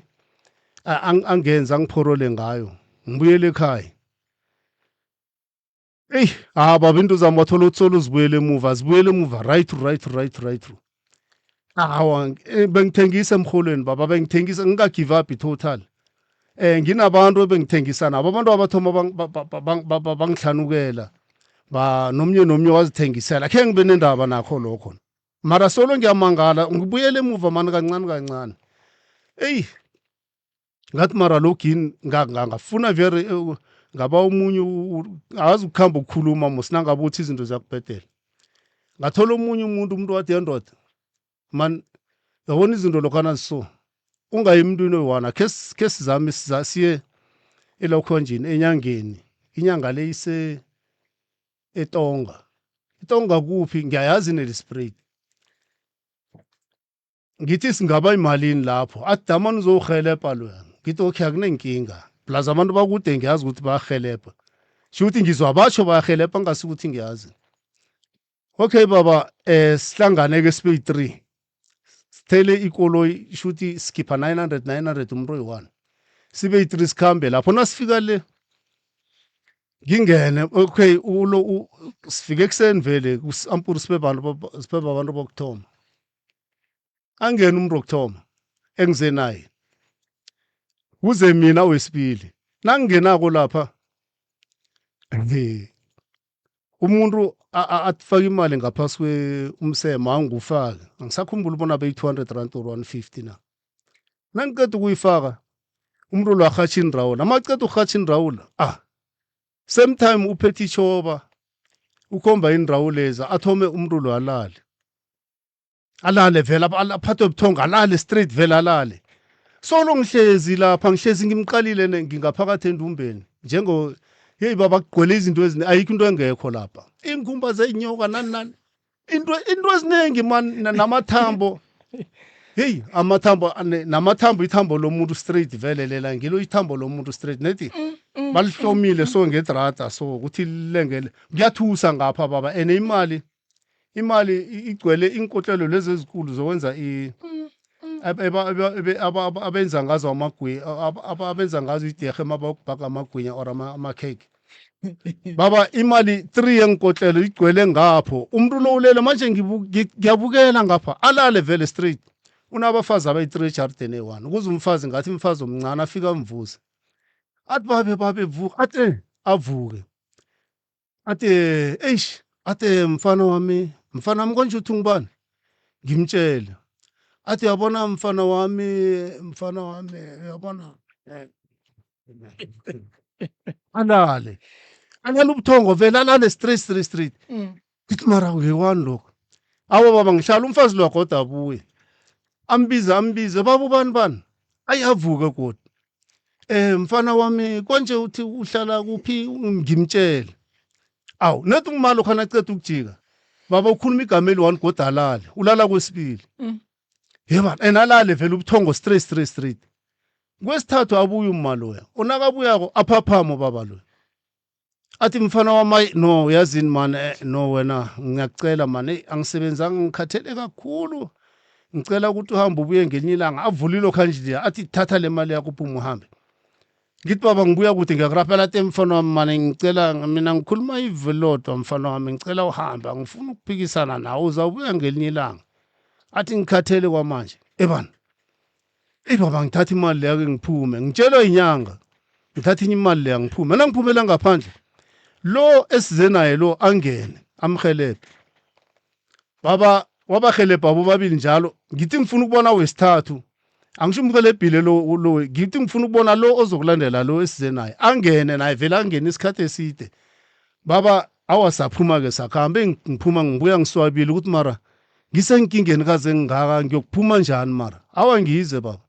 angenza angiphorole ngayo ngibuyele ekhaya eyi ha baba into zami wathola ukuthi solo zibuyele emuva zibuyele emuva right right right right awa eh, bengithengisa emholweni baba bengithengisa ngingagive up total eh nginabantu ebengithengisa nabo abantu abathoma bangihlanukela ba nomnye nomnye wazithengisela khe ngibe nendaba nakho lokho mara solo ngiyamangala ngibuyele emuva mani kancane kancane eyi ngathi mara login ngafuna vere eh, ngaba omunye azi ukuhamba ukukhuluma mos nangabe uthi izinto ziyakubhedela ngathola omunye umuntu umuntu wathi yendoda man yabona izinto lokhana so ungayi emntwini oyi-one khe sizame siye elokhonjini enyangeni inyanga le ise etonga itonga kuphi ngiyayazi inelisprit ngithi singaba imalini lapho athi damani uzowuhelebha loya ngithi okay akunenkinga plus abantu bakude ngiyazi ukuthi bayahelebha sho ukuthi ngizwa batsho bayahelebha ngasi ukuthi ngiyazi okay baba eh sihlangane ke sibe yi-3 sithele ikoloyi shuthi sikhipha 900 900 umuntu oyi-one sibe yi-3 sikhambe lapho nasifika le ngingene okay ulo sifike ekuseni vele ampuru sibe bantu sibe babantu bokuthoma angene umuntu wokuthoma engize naye kuze mina wesibili nangingenako lapha umuntu afake imali ngaphasi kwe-umseme angufake angisakhumbuli bona beyi-200 rand or 150 na nangiqeda ukuyifaka umuntu lo arhatjha inrawula amaceda ukurhatjha inrawula ah same time uphethe ishoba ukhomba inrawuleza athome umuntu lo alale alale vele aphathwe buthongo alale straight vele alale solo ngihlezi lapha ngihlezi ngimqalile ngingaphakathi endumbeni njengo yeyi baba kugcwele izinto ezine ayikho into engekho lapha iinkhumba zeyinyoka nani nani into into eziningi man namathambo heyi amathambo namathambo ithambo lomuntu straight vele lela ngilo ithambo lomuntu straight nethi mm, mm, balihlomile so ngedrada so ukuthi lilengele kuyathusa ngapha baba and imali imali igcwele inkotlelo lezi ezinkulu zokwenza i mm, mm. abenza ngazo amagwinya abenza ngazo idehe mabakubhaka amagwinya or amakhekhe baba imali 3 yenkotlelo igcwele ngapho umuntu lo ulele manje ngiyabukela ngapha alale vele straight unabafazi abayi-3 ejardeni eyi-one ukuze umfazi ngathi umfazi omncane afike amvuze athi babe babe vuka athi eh, avuke athi eish athi mfana wami mfana wami konje uthi ngubani ngimtshele athi uyabona mfana wami mfana wami uyabona. Alale. Alale ubuthongo vele alale straight straight straight. Ngithi mara ngekwani lokho? Awa baba ngihlala umfazi lo kodwa abuye. Ambize ambize baba ubani bani? Ayi avuke kodwa. Eh mfana wami konje uthi uhlala kuphi ngimtshele. Awu nethi ngumalo khona aceda ukujika. Baba ukhuluma igama eli one kodwa alale. Ulala kwesibili. Yeba and alale vele ubuthongo straight straight straight. Kwesithathu abuye umma loya. Unakabuyako aphaphama baba loya. Athi mfana wami no uyazini man eh, no wena ngiyakucela man hey angisebenzanga ngikhathele kakhulu. Ngicela ukuthi uhambe ubuye ngelinye ilanga avule lokho nje athi thatha le mali yakho uphume uhambe. Ngithi baba ngibuya kude ngiyakurapela ate mfana wami mane ngicela mina ngikhuluma ivelodwa mfana wami ngicela uhambe angifuni ukuphikisana nawe uzawubuya ngelinye ilanga. Athi ngikhathele kwamanje. Ebani Eyi baba ngithatha imali leya ke ngiphume ngitshelwe inyanga ngithatha inye imali leya ngiphume nangiphumela ngaphandle lo esize naye lo angene amhelebhe baba wabahelebha bobabili njalo ngithi ngifuna ukubona wesithathu angisho umhelebhile lo lo ngithi ngifuna ukubona lo ozokulandela lo esize naye angene naye vele angene isikhathi eside Baba awa saphuma ke sakhambe ngiphuma ngibuya ngiswabile ukuthi mara ngisenkingeni kaze ngingaka ngiyokuphuma njani mara awa ngize baba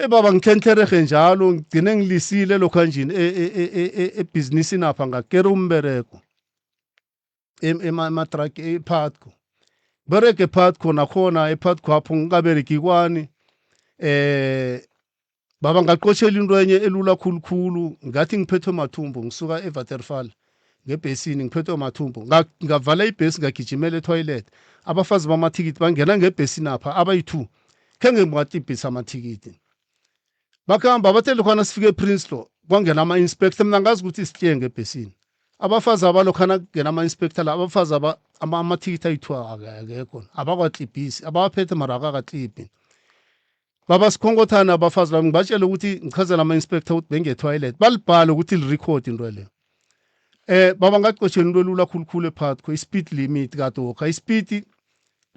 Eh baba ngithentherehe njalo ngigcine ngilisile lokho kanjini ebhizinisini apha ngakera umbereko ematraki ephatco bereke ephatco nakhona ephatco apho ngikabereki kwani eh Baba ngaqotjhela into enye elula khulukhulu ngathi ngiphethwe mathumbu ngisuka eWaterval ngebhesini ngiphethwe mathumbu ngavala ibhesi ngagijimela etoilet abafazi bamathikithi bangena ngebhesini apha abayi-two khenge ngiwatibhisa amathikithi bakuhamba bathe lokhana sifike ePrinsloo kwangena ama-inspector mina ngazi ukuthi sitye ngebhesini abafazi abalokhana kungena ama-inspector la abafazi amathikithi ayi-two akekho abakwatlibhisi abawaphethe mara akakatlibhi Baba sikhonkothana abafazi bami ngibatshele ukuthi ngichazela ama-inspector ukuthi bengetoilet balibhale ukuthi lirecord into leyo eh baba ngaqoshela into elula khulukhulu ephakathi i-speed limit kade wokha ispeed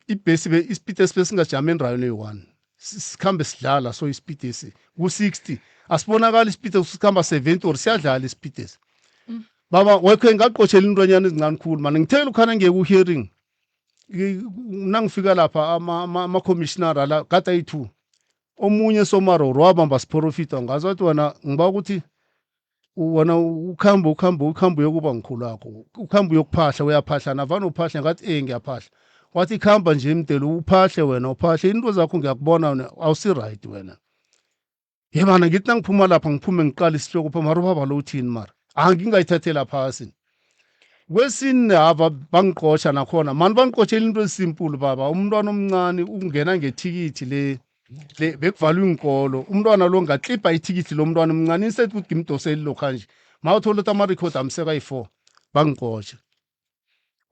ibhesi be ispeed esibe singajami endaweni eyi-one sikhambe sidlala so ispeed esi ku-60 asibonakali ispeed sikhamba 70 or siyadlala ispeed esi mm. baba wekhe ngaqoshela intwanyana ezincane khulu mani ngithekela ukhana ngiye ku-hearing nangifika lapha ama-commissioner la kade ayi-two omunye somaroro wabamba siphorofida ngazi wathi wena ngiba ukuthi wena ukuhambe ukuhambe ukuhambe uyokuba ngikhulu wakho ukuhambe uyokuphahla uyaphahla navane uphahle ngathi eh ngiyaphahla wathi khamba nje mdelo uphahle wena uphahle into zakho ngiyakubona awusi-right wena Ye bana ngithi nangiphuma lapha ngiphume ngiqale isihloko pha mara ubaba lo uthini mara angingayithathela phasi kwesine hava bangiqosha nakhona mani bangiqoshela into ezisimple baba umntwana omncane ungena ngethikithi le le bekuvalwa iinkolo umntwana lo ngaklibha ithikithi lomntwana omncane instead ukuthi ngimdoseli lokha nje mawuthola ukuthi amarekhodi amseka yi-four bangiqosha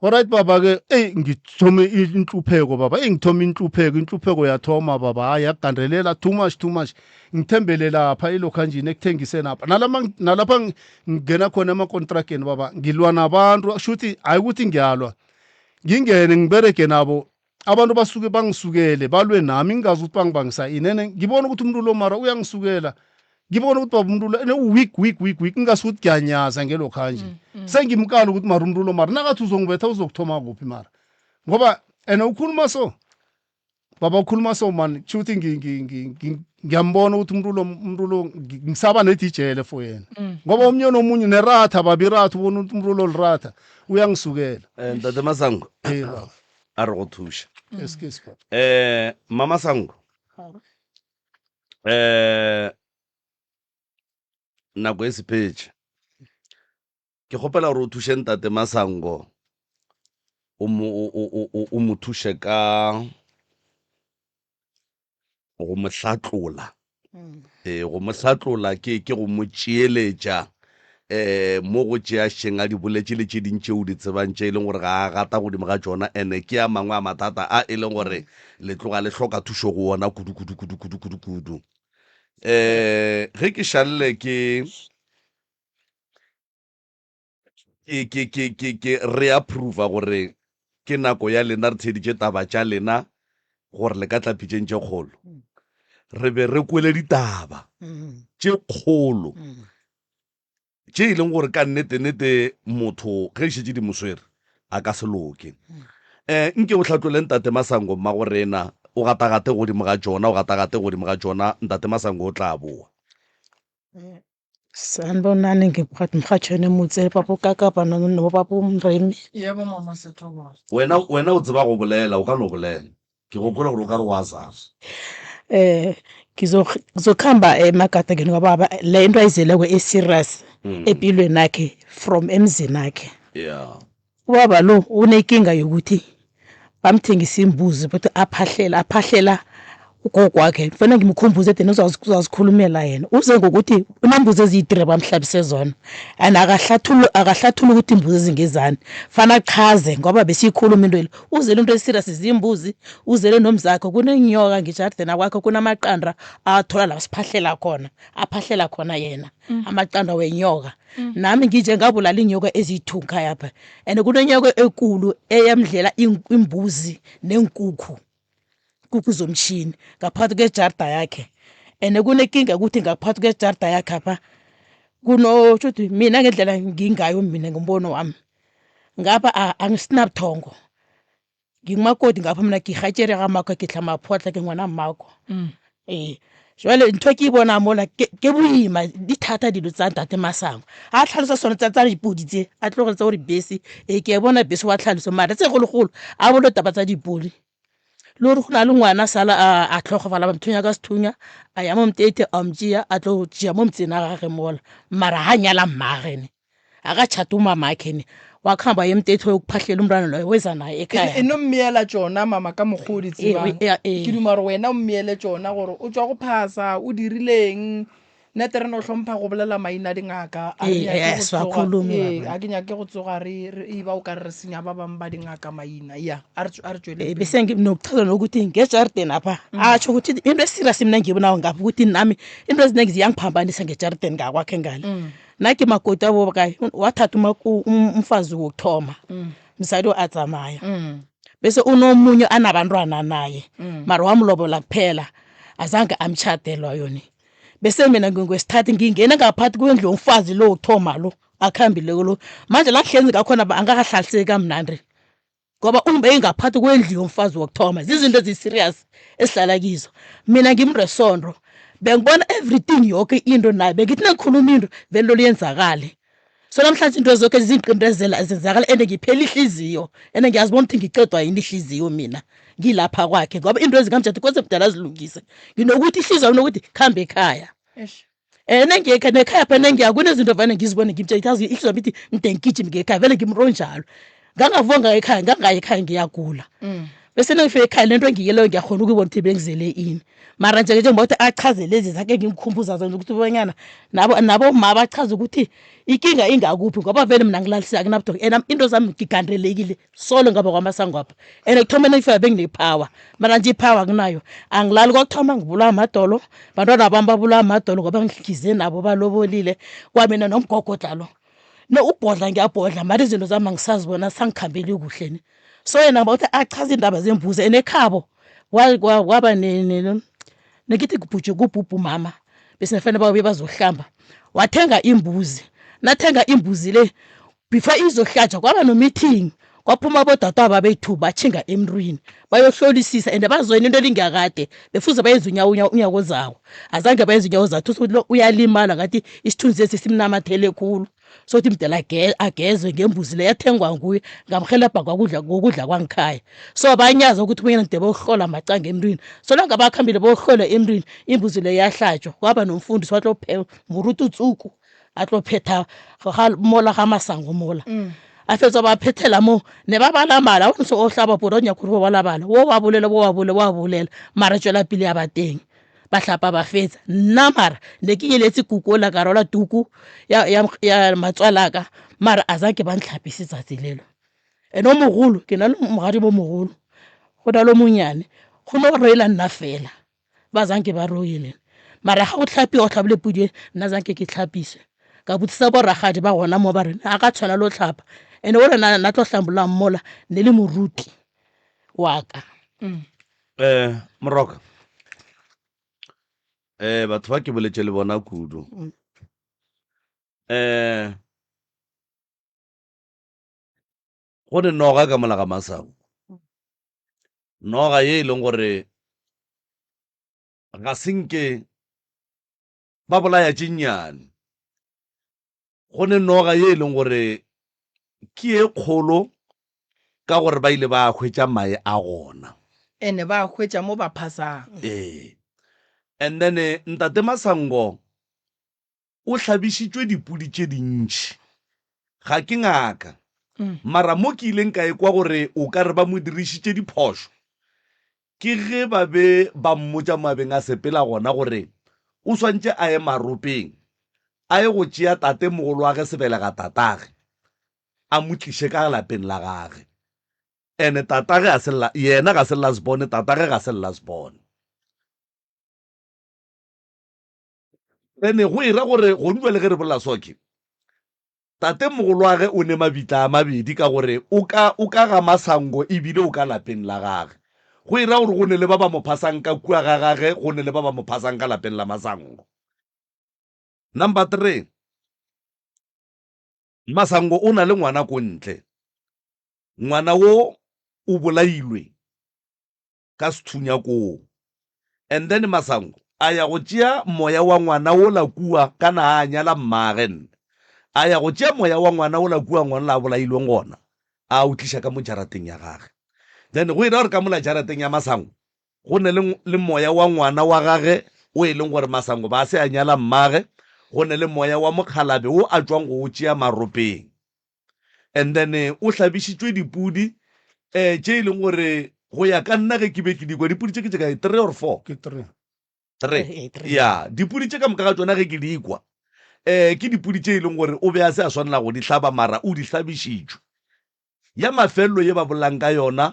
Alright baba ke ey ngithome inhlupheko baba ey ngithome inhlupheko inhlupheko yathoma baba hayi yagandelela too much too much ngithembele lapha ilokhu anjini ekuthengiseni apha nalama nalapha ngingena khona emakontrageni baba ngilwa nabantu shuthi hayi ukuthi ngiyalwa ngingene ngiberege nabo abantu basuke bangisukele balwe nami ngingazi ukuthi bangibangisa ini ene ngibona ukuthi umuntu lo mara uyangisukela ngibona ukuthi baba umuntu lo ene week week week week ngingasi ukuthi ngiyanyaza ngelokhu kanje mm, mm. sengimkala ukuthi mara umuntu lo mara nakathi uzongibetha uzokuthoma kuphi mara ngoba ene ukhuluma so baba ukhuluma so man kusho ukuthi ngiyambona ukuthi umuntu lo umuntu lo ngisaba nedijele for yena mm. ngoba omunye nomunye neratha baba iratha ubona ukuthi umuntu lo liratha uyangisukela eh, ntate masango eh, baba a re go thuša Excuse me. eh mama sango eh nako e sephetše ke kgopela gore o thuše ntate masango o mo o- o- o- o mo thuše ka go mo hlatlola ee go mo hlatlola ke ke go mo tšeeletša um mo go tšea šeng a di boletše le tše ding tšeo di tsebang tše e leng gore ga a gata godimo ga tšona ene ke a mangwe a mathata a e leng gore le tloga le hloka thušo go ona kudu kudu kudu kudu kudu kudu um ge ke šalle ke ke ke ke ke ke re approva gore ke nako ya lena re theeditše taba tša lena gore le ka tla pitšeng tše kgolo re be re kwele ditaba tše kgolo. Tše e leng gore ka nnete-nnete motho ge e šetše di mo swere a ka se loke. Um nke o hlatlole Ntate Masango mmagorena, o gatagate godimo ga tšona, o gatagate godimo ga tšona, Ntate Masango o tla boa. Sanibonani mokgatšhwane motse papa Kakapa no papa Mremi. Yebo mama Sethoboza. Wena, wena o tseba go bolela, o ka no bolela. Ke gopola gore o ka re wa zama. Eh ngizokhamba emagadangeni kababa le into ayizeleko e-serious empilweni yakhe from emzini akhe. Yeah. Ubaba lo unenkinga yokuthi bamthengisa imbuzi ukuthi aphahlela aphahlela ugogo wakhe kufanele ngimkhumbuze then uzazikhulumela yena uze ngokuthi unembuzi eziyi-three bamhlabise zona and akahlathuli akahlathuli ukuthi imbuzi ezingezani fana achaze ngoba besiyikhuluma into le uzele into eserious zimbuzi uzele nomzakhe kunenyoka ngejardeni akwakhe kunamaqanda athola la siphahlela khona aphahlela khona yena mm. amaqanda wenyoka mm. nami ngije ngabulala inyoka eziyi-two ngikhayapha and kunenyoka ekulu eyamdlela imbuzi nenkukhu nkukhu zomshini ngaphakathi kwejarda yakhe and kunekinga ukuthi ngaphakathi kwejarda yakhe apha kuno shuthi mina ngendlela ngingayo mina ngombono wami ngapha angisinabuthongo ngingumakoti ngapha mina ke kgatšere ga mako ke tla maphotla ke ngwana mmako mm. ee jale ntho e ke e bona mola ke boima di thata dilo tsa ntate masango a tlhalosa sone tsa tsa dipodi tse a tlogele tsa gore bese ee ke e bona bese wa tlhaloso mara tse gologolo a bolo taba tsa dipodi le gore go na le ngwana sala a tlhogofala ba mthunya ka sethunya a ya mo mtete a mtšea a tlo tšea mo motseng a gage mola mara ga nyala mmagene a ka tšhata umamakhe ne wakuhamba emtetho yokuphahlela umntwana loyo weza naye ekhaya e no mmeela tšona mama ka mokgwa o di tsebang ke duma gore wena o mmeele tšona gore o tšwa go phasa o dirileng nete re no hlompha go bolela maina a dingaka a re nyake go tsoga a ke nyake go tsoga re e ba o ka re re senya ba bangwe ba dingaka maina ya a re a re tšwele pele bese nginokuchaza nokuthi ngejarideni apha atsho ukuthi into eserious mina ngiyibonayo ngapha ukuthi nami into eziningi ziyangiphambanisa ngejarideni ngakwakhe ngale nna ke makoti a bo kae wathatha umfazi wokuthoma msadi a tsamaya bese unomunye anabantwana naye mara wamlobola kuphela azange amtshadelwa yone bese mina ngingwesithathu ngingena ngaphathi kwendlu yomfazi lo wokuthoma lo akhambileko lo manje la kuhlenzi ngakhona angakahlaliseki kamnandi ngoba ungibeke ngaphathi kwendlu yomfazi wokuthoma zizinto ezi-serious esihlala kizo mina ngimresondo bengibona everything yoke into naye bengithi nangikhuluma into vele lo liyenzakale so namhlanje into zoke zingiqindezela zenzakala and ngiphela ihliziyo and ngiyazibona ukuthi ngicedwa yini ihliziyo mina ngilapha kwakhe ngoba into ezingamjadi kose kudala azilungise nginokuthi ihliziyo yami nokuthi khambe ekhaya um nengekha nekhaya pha nengiya kunezinto vane ngizibone ngimtshela ithi azi ihliziyo yami ithi mde ngigijime ngekhaya vele ngimronjalo ngangavuka ngayo ekhaya ngangaya ekhaya ngiyagula mm. bese nangifika ekhaya lento engiyeleyo ngiyakhona ukuyibona ukuthi bengizele ini mara nje njengoba ukuthi achaze lezi zakhe ngimkhumbuza zona ukuthi bonyana nabo nabo ma bachaze ukuthi ikinga ingakuphi ngoba vele mina ngilalise akunabudoka and into zami ngigandelekile solo ngaba kwamasangwapha and ekuthomeni ngifika benginepower mara nje ipower kunayo angilali kokuthoma ngibulawa amadolo bantwana bami babulawa amadolo ngoba ngize nabo balobolile kwamina nomgogodla lo no ubhodla ngiyabhodla mara izinto zami angisazibona sangikhambeli kuhle ni so yena ngoba uthi achaze iindaba zembuzi and ekhabo kwaba nekithi kubhuje kubhubhu mama bese fanele babuye bazohlamba wathenga imbuzi nathenga imbuzi le before izohlatshwa kwaba no-meeting kwaphuma abodadewabo abethu batjhinga emntwini bayohlolisisa and bazoyena into elingakade befuze bayenza unyaka ozako azange bayenza unyaka ozako thusa ukuthi lo uyalimala ngathi isithunzi esi simnamathele khulu sokuthi mdela agezwe ngembuzi le yathengwa nguye ngamhelebha kwakudla ngokudla kwangikhaya so banyaza ukuthi bonyana ngide bohlola macanga emntwini so langa bakhambile bohlola emntwini imbuzi le yahlatshwa kwaba nomfundisi watlo moruti tsuku a tlo phetha ga mola ga masango mola mm. a fetsa ba phethela mo ne ba bala mala o ntse o hlaba poro o nyaka gore ba bala wo wa bolela wo wa bolela wa bolela mara tswela pele ya ba teng ba hlapa ba fetsa nna mara ne ke eletse kuku ola ka rwala tuku ya, ya, ya matswalaka mara a za ke ba ntlhapise tsatsi lelo ene o mogolo ke na le mogadi bo mogolo go na le monyane go no reela nna fela ba zanke ba roile mara ga go tlhapiwa go tlhabile pudi e nna zanke ke tlhapise ka botsisa boragadi ba gona mo ba re a ka tshwana le o tlhapa ene o re na tlo hlambolang mola ne le moruti wa ka um moroka um batho ba ke boletše le bona kudu um. Um go ne noga ka mola ga Masango. Noga ye e leng gore ga se nke ba bolaya tše nnyane. Go ne noga ye e leng gore ke ye kgolo ka gore ba ile ba hwetša mae a gona. Ene ba hwetša mo ba phasang. Ee. And then Ntate Masango o hlabišitšwe dipudi tše dintši. Ga ke ngaka, mara mo ke ileng ka ekwa gore o ka re ba mo dirišitše diphošo, ke ge ba be ba mmotša mo a beng a sepela gona gore o swantše a ye maropeng a ye go tšea tatemogoloage sebelega tatage a mo tliše ka lapeng la gage. Ene tatage ga se la, yena ga se last born, tatage ga se last born. Ene go era gore gonu bjale ge re bolela so ke tatemogoloage o ne mabitla a mabedi ka gore o ka o ka ga Masango ebile o ka lapeng la gage. Go era gore go ne le ba ba mo phasang ka kua ga gage go ne le ba ba mo phasang ka lapeng la Masango. Number 3, Masango o na le ngwana ko ntle. Ngwana wo o bolailwe ka sethunya koo. And then Masango a ya go tšea moya wa ngwana wola kua, kana a nyala mmage nne. A ya go tšea moya wa ngwana wola kua ngwana la a bolailweng gona, a o tliša ka mo jarateng ya gage. Then go e ra gore ka mola jarateng ya Masango go ne le, le moya wa ngwana wa gage o e leng gore Masango ba se a nyala mmage, go ne le moya wa mokgalabe wo a tšwang go o tšea maropeng. And then o hlabišitšwe dipudi um tše e leng gore go ya ka nna ge ke be ke di kwa dipudi tše ke tše kae three or four ke three three Eh, three. ya dipudi tše ka moka ga tšona ge ke di kwa um ke dipudi tše e leng gore o be a se a swanela go di hlaba mara o di hlabišitšwe ya mafelelo ye ba bolelang ka yona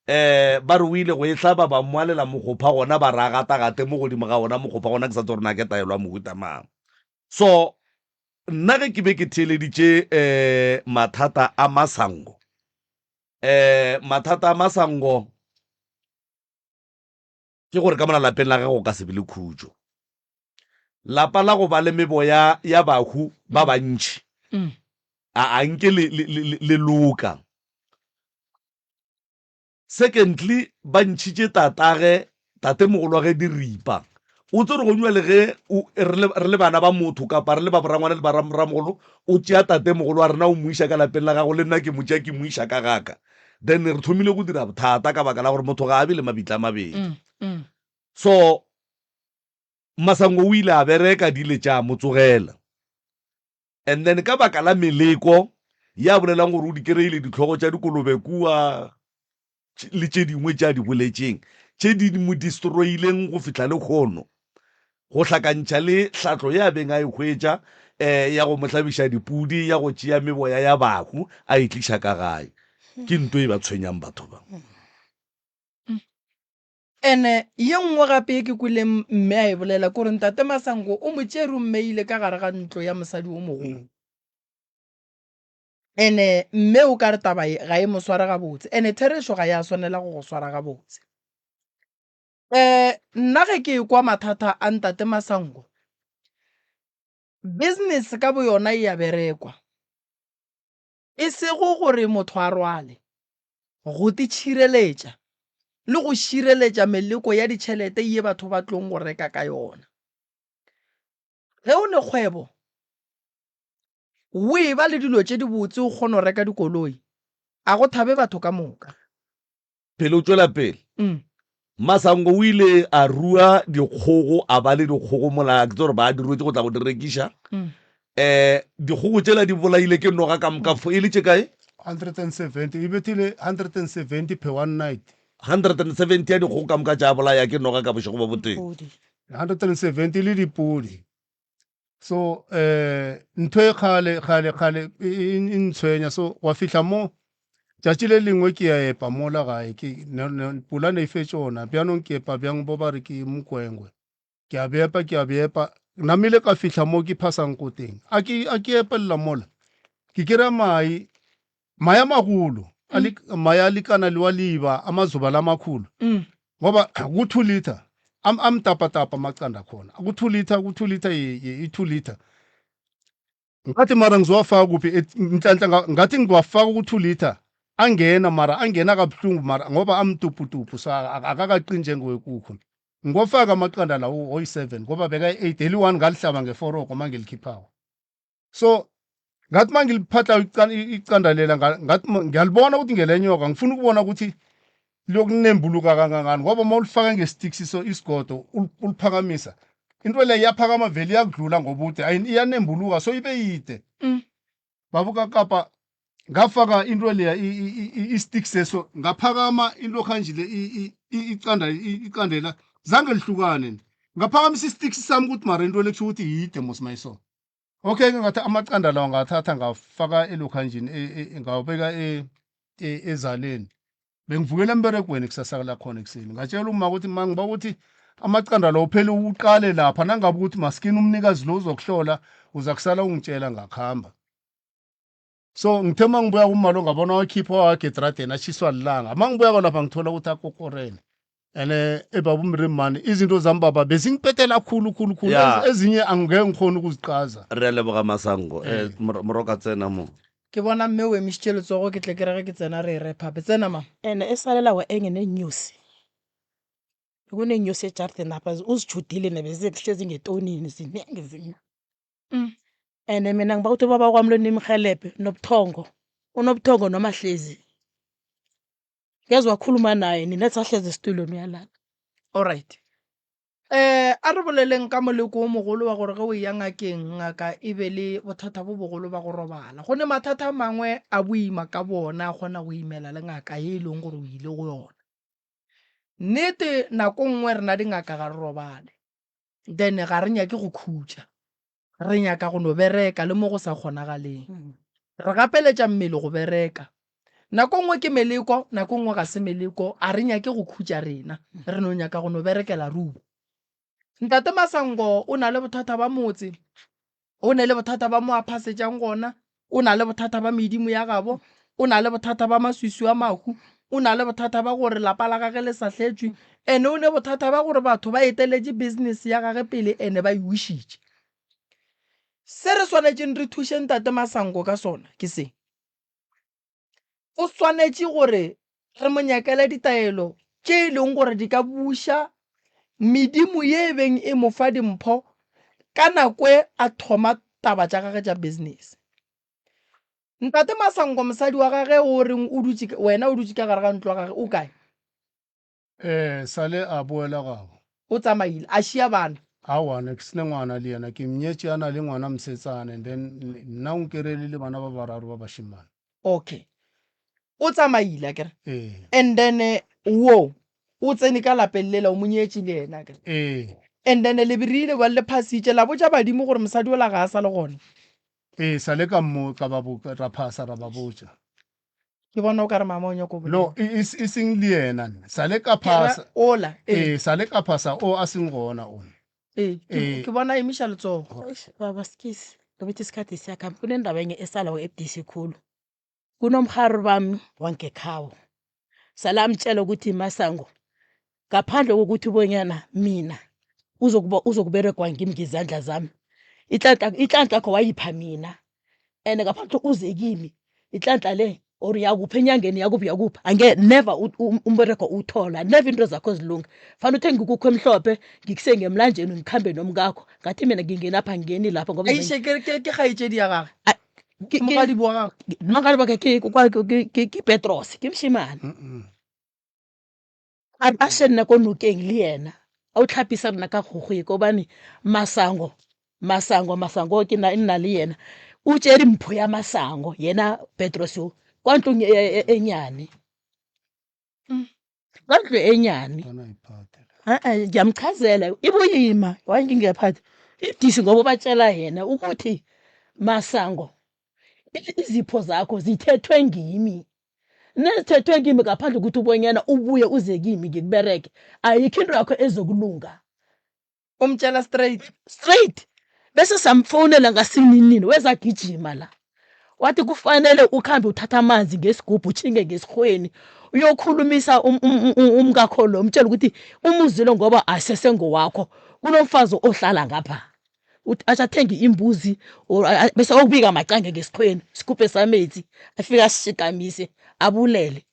um ba re o ile go e hlaba ba mmoalela mokgopha gona ba ra gatagate mo godimo ga ona mokgopha gona ke sa tse gore na ke taelo ya mohuta mang so Nna ge ke be ke theeleditše um mathata a Masango, um mathata a Masango ke gore ka mona lapeng la gagwe go ka se be le khutšo. Lapa la go ba le meboya ya bahu ba bantši a a nke le, le, le, le loka. Secondly, ba ntšhitše tatage, tatemogolwage diripa. O tsere go nywa le ge re le, re le bana ba motho kapa re le ba borangwana le ba ramogolo, o tšea tatemogolo wa rena o mo iša ka lapeng la gago, le nna ke mo tšea ke mo iša ka gaka. Then re thomile go dira bothata ka baka la gore motho ga a be le mabitla a mabedi. Mm, mm. So Masango o ile a bereka di ile tša mo tsogela. And then ka baka la meleko ya bolelang gore o di kereile dihlogo tša dikolobe kua le tše dingwe tše a di boletšeng tše di mo destroyileng go fihla lekgono, go hlakantšha le hlahlo ye a beng a e hwetša um ya go mo hlabiša dipudi, ya go tšea meboya ya bahu a e tliša ka gae, ke nto e ba tshwenyang batho ba. Ene ye nngwe gape ye ke kweleng mme a e bolela ke gore Ntate Masango o mo tšere o mmeile ka gare ga ntlo ya mosadi o mogolo. Ene mme o ka re taba ye ga e mo sware gabotse, ene therešo ga ya swanela go go swara gabotse. Um nna ge ke ekwa mathata a Ntate Masango, business ka boyona e ya berekwa. E sego gore motho a rwale, go titšhireletša le go šireletša meleko ya ditšhelete ye batho ba tlong go reka ka yona. Ge o ne kgwebo, o e ba le dilo tše dibotse o kgona go reka dikoloi, a go thabe batho ka moka. Pele o tšwela pele, Masango o ile a rua dikgogo, a ba le dikgogo mola ke tsore ba di ruetše go tla go di rekiša. Um dikgogo tšela di bolaile ke noga ka moka e le tše kae? 170, e bethile 170 per one night. 170 ya dikgogo ka moka tša bolaya ke noga ka bošego bo botee. 170 le dipodi. So eh ntho e kgale kgale kgale e, e, e ntshwenya so wa fihla mo tšatši le lengwe ke ya epa mola gae ke pula ne e fetše ona bjanong ke epa bjang bo ba re ke mokwengwe ke a bepa ke a bepa namile ka fihla mo ke phasang ko teng a ke a ke epelela mola ke kry-a mai mae a magolo a li- mae a lekana le wa liba a mazuba la makhulu Mm. ngoba ku-two liter am- amtapatapa amaqanda khona ku-two liter ku-two liter i-two liter. Ngathi mara ngizowafaka kuphi Nhlanhla ngathi ngiwafaka ku-2 litre angena mara angena kabuhlungu mara ngoba amtuputupu so akakaqini njengowekukhu. Ngiwafaka amaqanda lawo oyi-7 ngoba bekayi-8 eli-1 ngalihlaba ngeforogo uma ngilikhiphako. So ngathi uma ngiliphatha iqanda lela ngathi ngiyalibona ukuthi ngelenyoka ngifuna ukubona ukuthi liyokunembuluka kangangani ngoba uma ulifaka ngesitiksi so isigodo uliphakamisa into le iyaphakama vele iyakudlula ngobude iyanembuluka so ibe yide. Babuka kapa ngafaka into leya i-stick seso ngaphakama into kanje le iqanda iqandela zange lihlukane ngaphakamisa i-stick sami ukuthi mara into le kusho ukuthi yide mos mayiso. Okay ke ngathi amaqanda lawa ngathatha ngafaka elokhanjini ngawabeka ezaleni. Bengivukela emberegweni kusasa lakhona ekuseni. Ngatshela uma ukuthi ma ngiba ukuthi amaqanda lawo phela uqale lapha nangabe ukuthi maskini umnikazi lo uzokuhlola uza kusala ungitshela ngakuhamba. So ngithe uma ngibuya kuma lo ngabona wakhipha wawakhe edradeni ashiswa lilanga. Uma ngibuya kwalapha ngithola ukuthi akokorene. And ebaba umrimani izinto zami baba bezingipetela khulu khulu khulu. Ezinye angeke ngikhona ukuziqaza. Re a leboga Masango. Moroka tsena mo. Ke bona mme o emišitše letsogo ke tle ke re ge ke tsena re e rephape. Tsena ma. And esalela wa engeneenyosi. Kuneenyosi ejarideni apha uzijudile nebezihlezi ngetonini zinengi zinye. And mina ngiba ukuthi ubaba kwami lo nimhelebhe nobuthongo. Unobuthongo noma hlezi. Ngeze wakhuluma naye nina sahlezi esitulweni uyalala. Alright. Eh a re boleleng ka moleko o mogolo wa gore ge o eya ngakeng ngaka e be le bothata bo bogolo ba go robala. Go ne mathata a mangwe a boima ka bona a kgona go imela le ngaka ye e leng gore o ile go yona. Nnete nako nngwe rena dingaka ga re robale. Then ga re nyake go khutša. Re nyaka go no bereka le mo go sa kgonagaleng. Re gapeletša mmele go bereka. Nako nngwe ke meleko, nako nngwe ga se meleko. A re nyake go khutša rena. Re no nyaka go no berekela ruri. Ntate Masango o na le bothata ba motse, o ne le bothata ba mo a phasetšang gona, o na le bothata ba medimo ya gabo, o na le bothata ba maswiswi a mahu, o na le bothata ba gore lapa la gage le sa hletšwe, ene o ne bothata ba gore batho ba eteletše business ya gage pele ene ba e wišitše. Se re swanetšeng re thuše Ntate Masango ka sona ke se. O swanetše gore re mo nyakele ditaelo tše e leng gore di ka buša medimo ye e beng e mo fa dimpho ka nako e a thoma taba tša gage tša business. Ntate Masango mosadi wa gage o reng o dutše wena o dutše ka gare ga ntlo ya gage o kae? Eh sale a boela gabo. O tsamaile a šia bana? Aowa ne ke sene ngwana le yena ke mnyetše a na le ngwana mosetsana and then nna o nkerele le bana ba bararo ba bašemane. Okay o tsamaile akere? Ee. And then wo o tsene ka lapeng lela o mo nyetše le yena akere? Ee. And then le berile bjale le phasitše la botša badimo gore mosadi ola ga a sa le gona? Ee sale ka mmotsa ba bo ra phasa ra ba botša. Ke bona o ka re mama o nyako bolela. No, e, e, e seng le yena nna. Sale ka Ke ra phasa. ola. Ee. Ee, sale ka phasa o a seng gona o. Ee, ke, Ee. ke bona a emiša letsogo. Eish, baba skisi ngoba isikhathi siyakhamba kunendaba enye esalayo ebudisi khulu kunomrhari bami wangekhabo salamtshela ukuthi masango ngaphandle kokuthi bonyana mina uzokuba uzokuberegwa ngimi ngezandla zami inhlanhla inhlanhla yakho wayipha mina and ngaphandle uze kimi inhlanhla le or yakuphi enyangeni yakuphi yakuphi ange never umberego uwuthola never into zakho zilunga fanele uthenge ikukhu emhlophe ngikuse ngemlanjeni ngikhambe nomkakho ngathi mina ngingenapha ngingeni lapho ngoba Eish, ke ke ke kgaetšedi ya gage mogadibo wa gagwe mogadibo wa ke ke ke Petros ke mošemane A a še nna ko nokeng le yena a o tlhapisa rena ka kgogo gobane masango masango masango ke na nna le yena o tšere mpho ya masango yena Petros yo kwa ntlong e, e, e nyane kwa ntlo e nyane e-e ngiyamchazela ibuyima why ngingaphathi ibudisi ngoba ubatshela yena ukuthi masango izipho zakho zithethwe ngimi Nezithethwe kimi ngaphandle ukuthi ubonyana ubuye uze kimi ngikubereke ayikho into yakho ezokulunga. Umtshela straight. Straight. Bese samfonela ngasininini weza gijima la. Wathi kufanele ukhambe uthatha amanzi ngesigubhu utjhinge ngesirhweni uyokhulumisa um, um, um, umkakho lo umtshela ukuthi umuzi lo ngoba asesengowakho kunomfazi ohlala ngapha. Uthi asathenge imbuzi or bese okubika macange ngesikhweni sikhuphe sametsi afike asishikamise abulele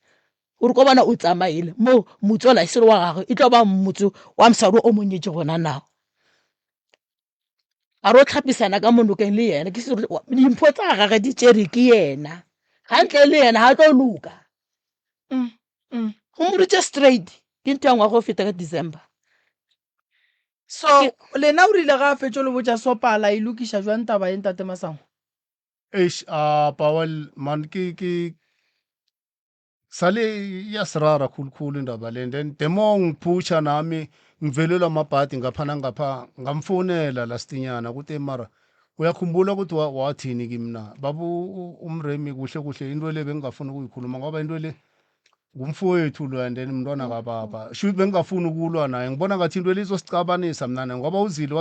gore kobana o tsamaile mo motse ola e se le wa gagwe e tlo ba motse wa mosadi o mo nyetse gona nao a re o tlhapisana ka mo nokeng le yena ke dimpho tsa gage di tšere ke yena gantle le yena ga tlo loka go moditše straight ke ntho ya ngwaga o feta ka December. So lena o rile ga a fetšo le botša Sopala e lokiša jwang taba ye ntate Masango? Eish a Powell man ke ke sale iyasirara khulukhulu indaba le then the more ngiphutsha nami ngivelelwa amabhadi ngapha nangapha ngamfonela lastinyana ukuthi mara uyakhumbula ukuthi wathini kimi na baba umremi kuhle kuhle into le bengingafuni ukuyikhuluma ngoba into le ngumfowethu lo and then mntwana kababa shuthi bengingafuni ukulwa naye ngibona ngathi into le izosicabanisa mna naye ngoba uzile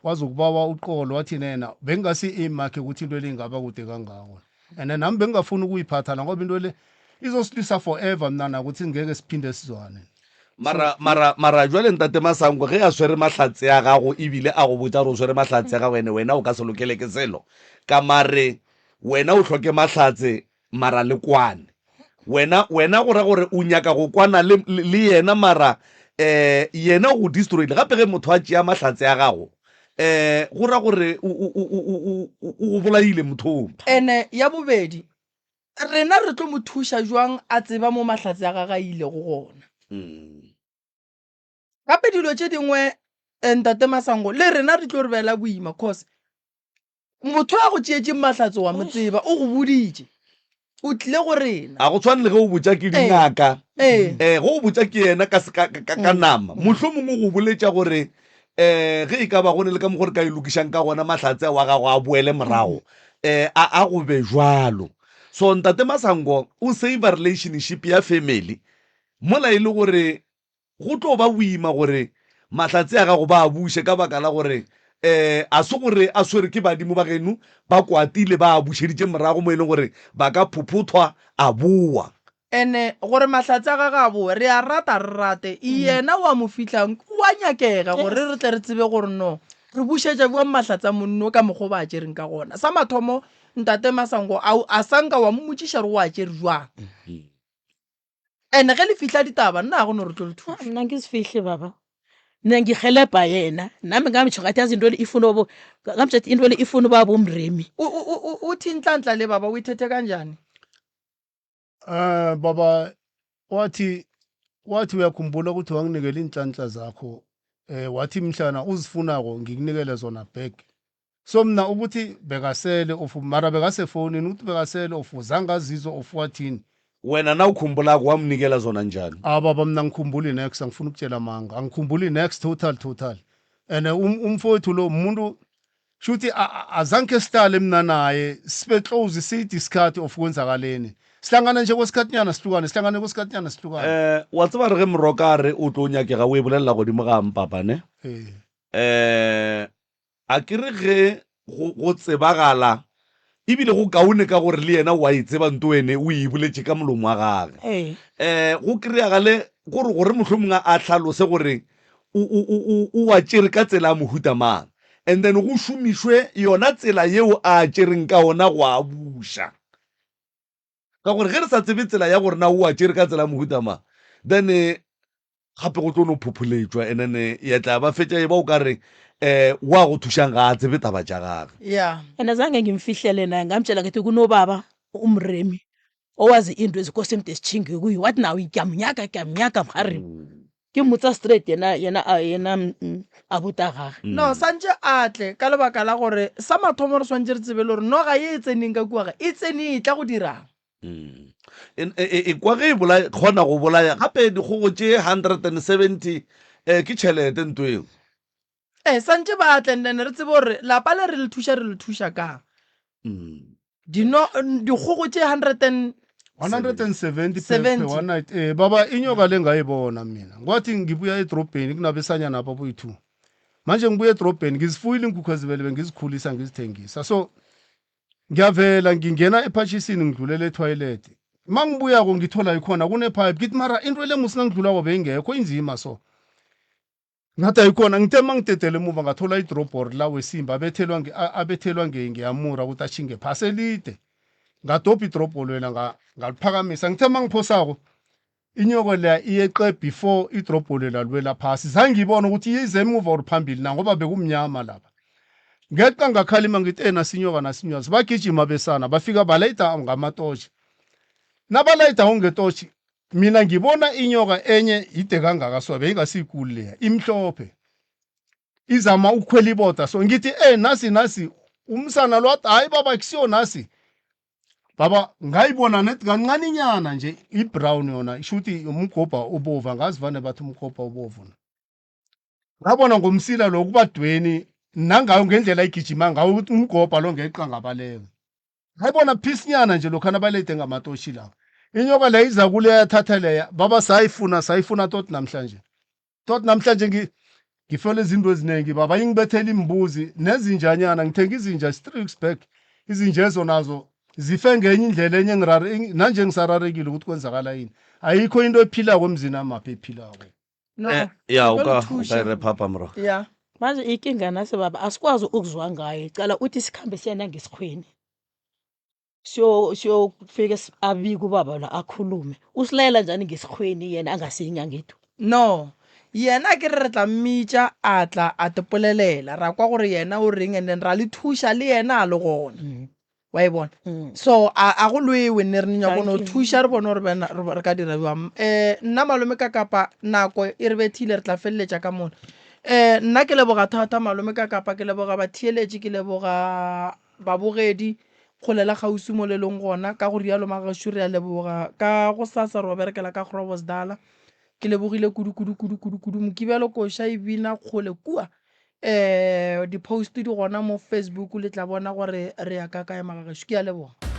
wazokubawa uqolo wathi nena bengingasi-aim akhe ukuthi into le ingaba kude kangako and then nami bengingafuni ukuyiphatha la ngoba into le izosilwisa forever mna nakuthi ngeke siphinde sizwane mara mara mara jwale ntate masango ge a swere mahlatse a gago ebile a go botsa gore o swere mahlatse a gago ene wena o ka se lokele ke selo ka mare wena o hloke mahlatse mara le kwane wena wena go ra gore o nyaka go kwana le, le, le yena mara eh yena o go destroyile gape ge motho a tšea mahlatse a gago eh go ra gore o o o o o o go bolaile mothong Ene ya bobedi, rena re tlo mo thuša jwang a tseba mo mahlatse a gagwe a ilego gona? Gape dilo tše dingwe eh, Ntate Masango, le rena di tlo re bela boima cause Motho a go tšeetšeng mahlatso wa mo tseba, o go boditše. O tlile go rena. A go tshwane le ge o botša ke dingaka. Ee. Eh, ge o botša ke yena ka, ka, ka, ka nama, mohlomongwe go boletša gore eh ge e ka ba go ne le ka mokgwa re ka e lokišang ka gona mahlatse a wa gago a boele morago, eh a, a go be jwalo. So Ntate Masango o save relationship ya family mola e le gore Go tlo ba boima gore mahlatse a gago ba a buše ka baka la gore um a se gore a swere ke badimo ba geno ba kwatile ba a bušeditše morago mo e leng gore ba ka phophothwa a boa. Ene gore mahlatse a gagwe a boe, re a rata re rate, yena o a mo fihlang o a nyakega gore re tle re tsebe gore no re bušetša bjang mahlatse a monno ka mokgwa o ba a tšereng ka gona. Sa mathomo Ntate Masango a a sa nka wa mmotšiša gore o a tšere bjang. And ge le fihla ditaba nna ga go no re tlo le thuša. Nna ke se fihle baba. Nna ngihelebha yena. Nami ngamtsho ngathi yazi into le ifuna obo ngamtsho ngathi into le ifuna ubaba umremi. Uthi inhlanhla le baba uyithethe kanjani? Eh baba wathi wathi uyakhumbula ukuthi wanginikela inhlanhla zakho eh wathi mhlana uzifunako ngikunikele zona back so mina ukuthi bekasele of mara bekasefonini ukuthi bekasele of zange azizwe of wathini Wena nawukhumbulako wamnikela zona njani? Ah baba mina angikhumbuli next angifuni ukutshela amanga angikhumbuli next total total and um, umfowethu lo umuntu shuthi azange sihlale mina naye sibe close sithi isikhathi of kwenzakaleni sihlangana nje kwesikhathinyana sihlukane sihlangane kwesikhathinyana sihlukane Eh wa tseba re ge moroka a re o tlo nyakega o e bolelela godimo ga mpapa ne? Eh. Eh A ke re ge go, go tsebagala, ebile go kaone ka gore le yena o a e tseba nto ene o e boletše ka molomo wa gage. Ee. Eh, go kry-agale gore, gore mohlomongwe a hlalose gore o, o, o, o, o a tšere ka tsela ya mohuta mang. And then go šomišwe yona tsela yeo a a tšereng ka ona go a buša. Ka gore ge re sa tsebe tsela ya gore na o a tšere ka tsela ya mohuta mang, then gape go tlo no phopholetšwa and then ya tla ba fetša e ba o ka re um wa go thušang ga a tsebe taba tša gage. Yeah. And azange ngimfihlele naye ngamtshela ngithi kunobaba umremi owazi into ezikosemde esitjhinge kuyo wathi nawe ngiyamnyaka ngiyamnyaka mharemi ke mmotsa straight yena yena yena mm, abuti a gage No, santše a tle ka lebaka la gore sa mathomo re swantše re tsebe le gore noga ye e tseneng ka kua ga e tsene e tla go dirang. E, e, e, e kwa ge e bolaya, kgona go bolaya gape dikgogo tše 170 eh, ke tšhelete nto eo. Ee, santše ba tle and then re tsebe gore lapa le re le thuša re le thuša kang. Dino, dikgogo tše 100 and 170 per, per 70. one night eh baba inyoka le ngayibona mina kwathi ngibuya edrobheni kunabesanyana apha boyi-two manje ngibuya edrobheni ngizifuyile iinkukhu ezibele bengizikhulisa ngizithengisa so ngiyavela ngingena ephatshisini ngidlulela ethoyilethi ma ngibuyako ngithola ikhona kunepipe ngithi mara into le musi nangidlulako beyingekho inzima so. Ngathi ayikhona ngithe mangitetele emuva ngathola idrobhori la wesimba abethelwa abethelwa ngeyamura ukuthi ashinge phasi elide. Ngadobha idrobholo wena ngaliphakamisa ngithe mangiphosako inyoko leya iyeqe before idrobholo lela liwela phasi. Zange ngibone ukuthi ize emuva or phambili na ngoba bekumnyama lapha. Ngeqa ngakhalima ngithi eh nasinyoka nasinyoka bagijima besana bafika balayida ngamatotshi. Nabalayida ngetotshi Mina ngibona inyoka enye yide kangaka so beyingasikulu leya imhlophe izama ukukhwela iboda so ngithi eh nasi nasi umsana lo athi hayi baba kusiyo nasi baba ngayibona net kancaninyana nje i-brown yona ishuthi umgobha obovu angazi vane bathi umgobha obovu ngabona ngomsila lo kubadweni nangayo ngendlela igijima ngawo ukuthi umgobha lo ngeqa ngabaleka Ngayibona phisinyana nje lokha nabalede ngamatoshi lawa. Inyoka leya iza kuleya yathatha leya. Baba sayifuna sayifuna tot namhlanje. Tot namhlanje ngi ngifela izinto eziningi baba ingibethela imbuzi nezinjanyana ngithenga izinja three weeks back izinja ezo nazo zife ngenye indlela enye ngirare nanje ngisararekile ukuthi kwenzakala yini ayikho into ephilako emzini amaphi ephilako No. Eh, ya o Re ka tlo o ka thuša. e re phapa morago Ya. Manje ikinga nase baba asikwazi ukuzwa ngaye. Cala uthi sikhambe siye nangesikghweni. Siyo siyofika abike ubaba la akhulume. Usilayela njani ngesikghweni yena angasiyinyanga yethu? No. Yena ke re re tla mmitša a tla a tepolelela ra kwa gore yena o reng and then ra le thuša le yena a le gona. Wa e bona? So a a go lwewe ne re nyako no Thank you. thuša re bone gore bena re re ka dira bjang. Eh nna malome ka kapa nako e re bethile re tla feleletša ka mona. Eh nna ke leboga thata malome ka kapa ke leboga batheeletši ke leboga babogedi kgole la kgauswi mo le leng gona ka go rialo magagešu re a leboga ka gosasa re o berekela ka Groblersdal. Ke lebogile kudu kudu kudu kudu kudu Mokibelo koša e bina kgole kua um di-post di gona mo Facebook le tla bona gore re ya ka kae magagešo ke a leboga.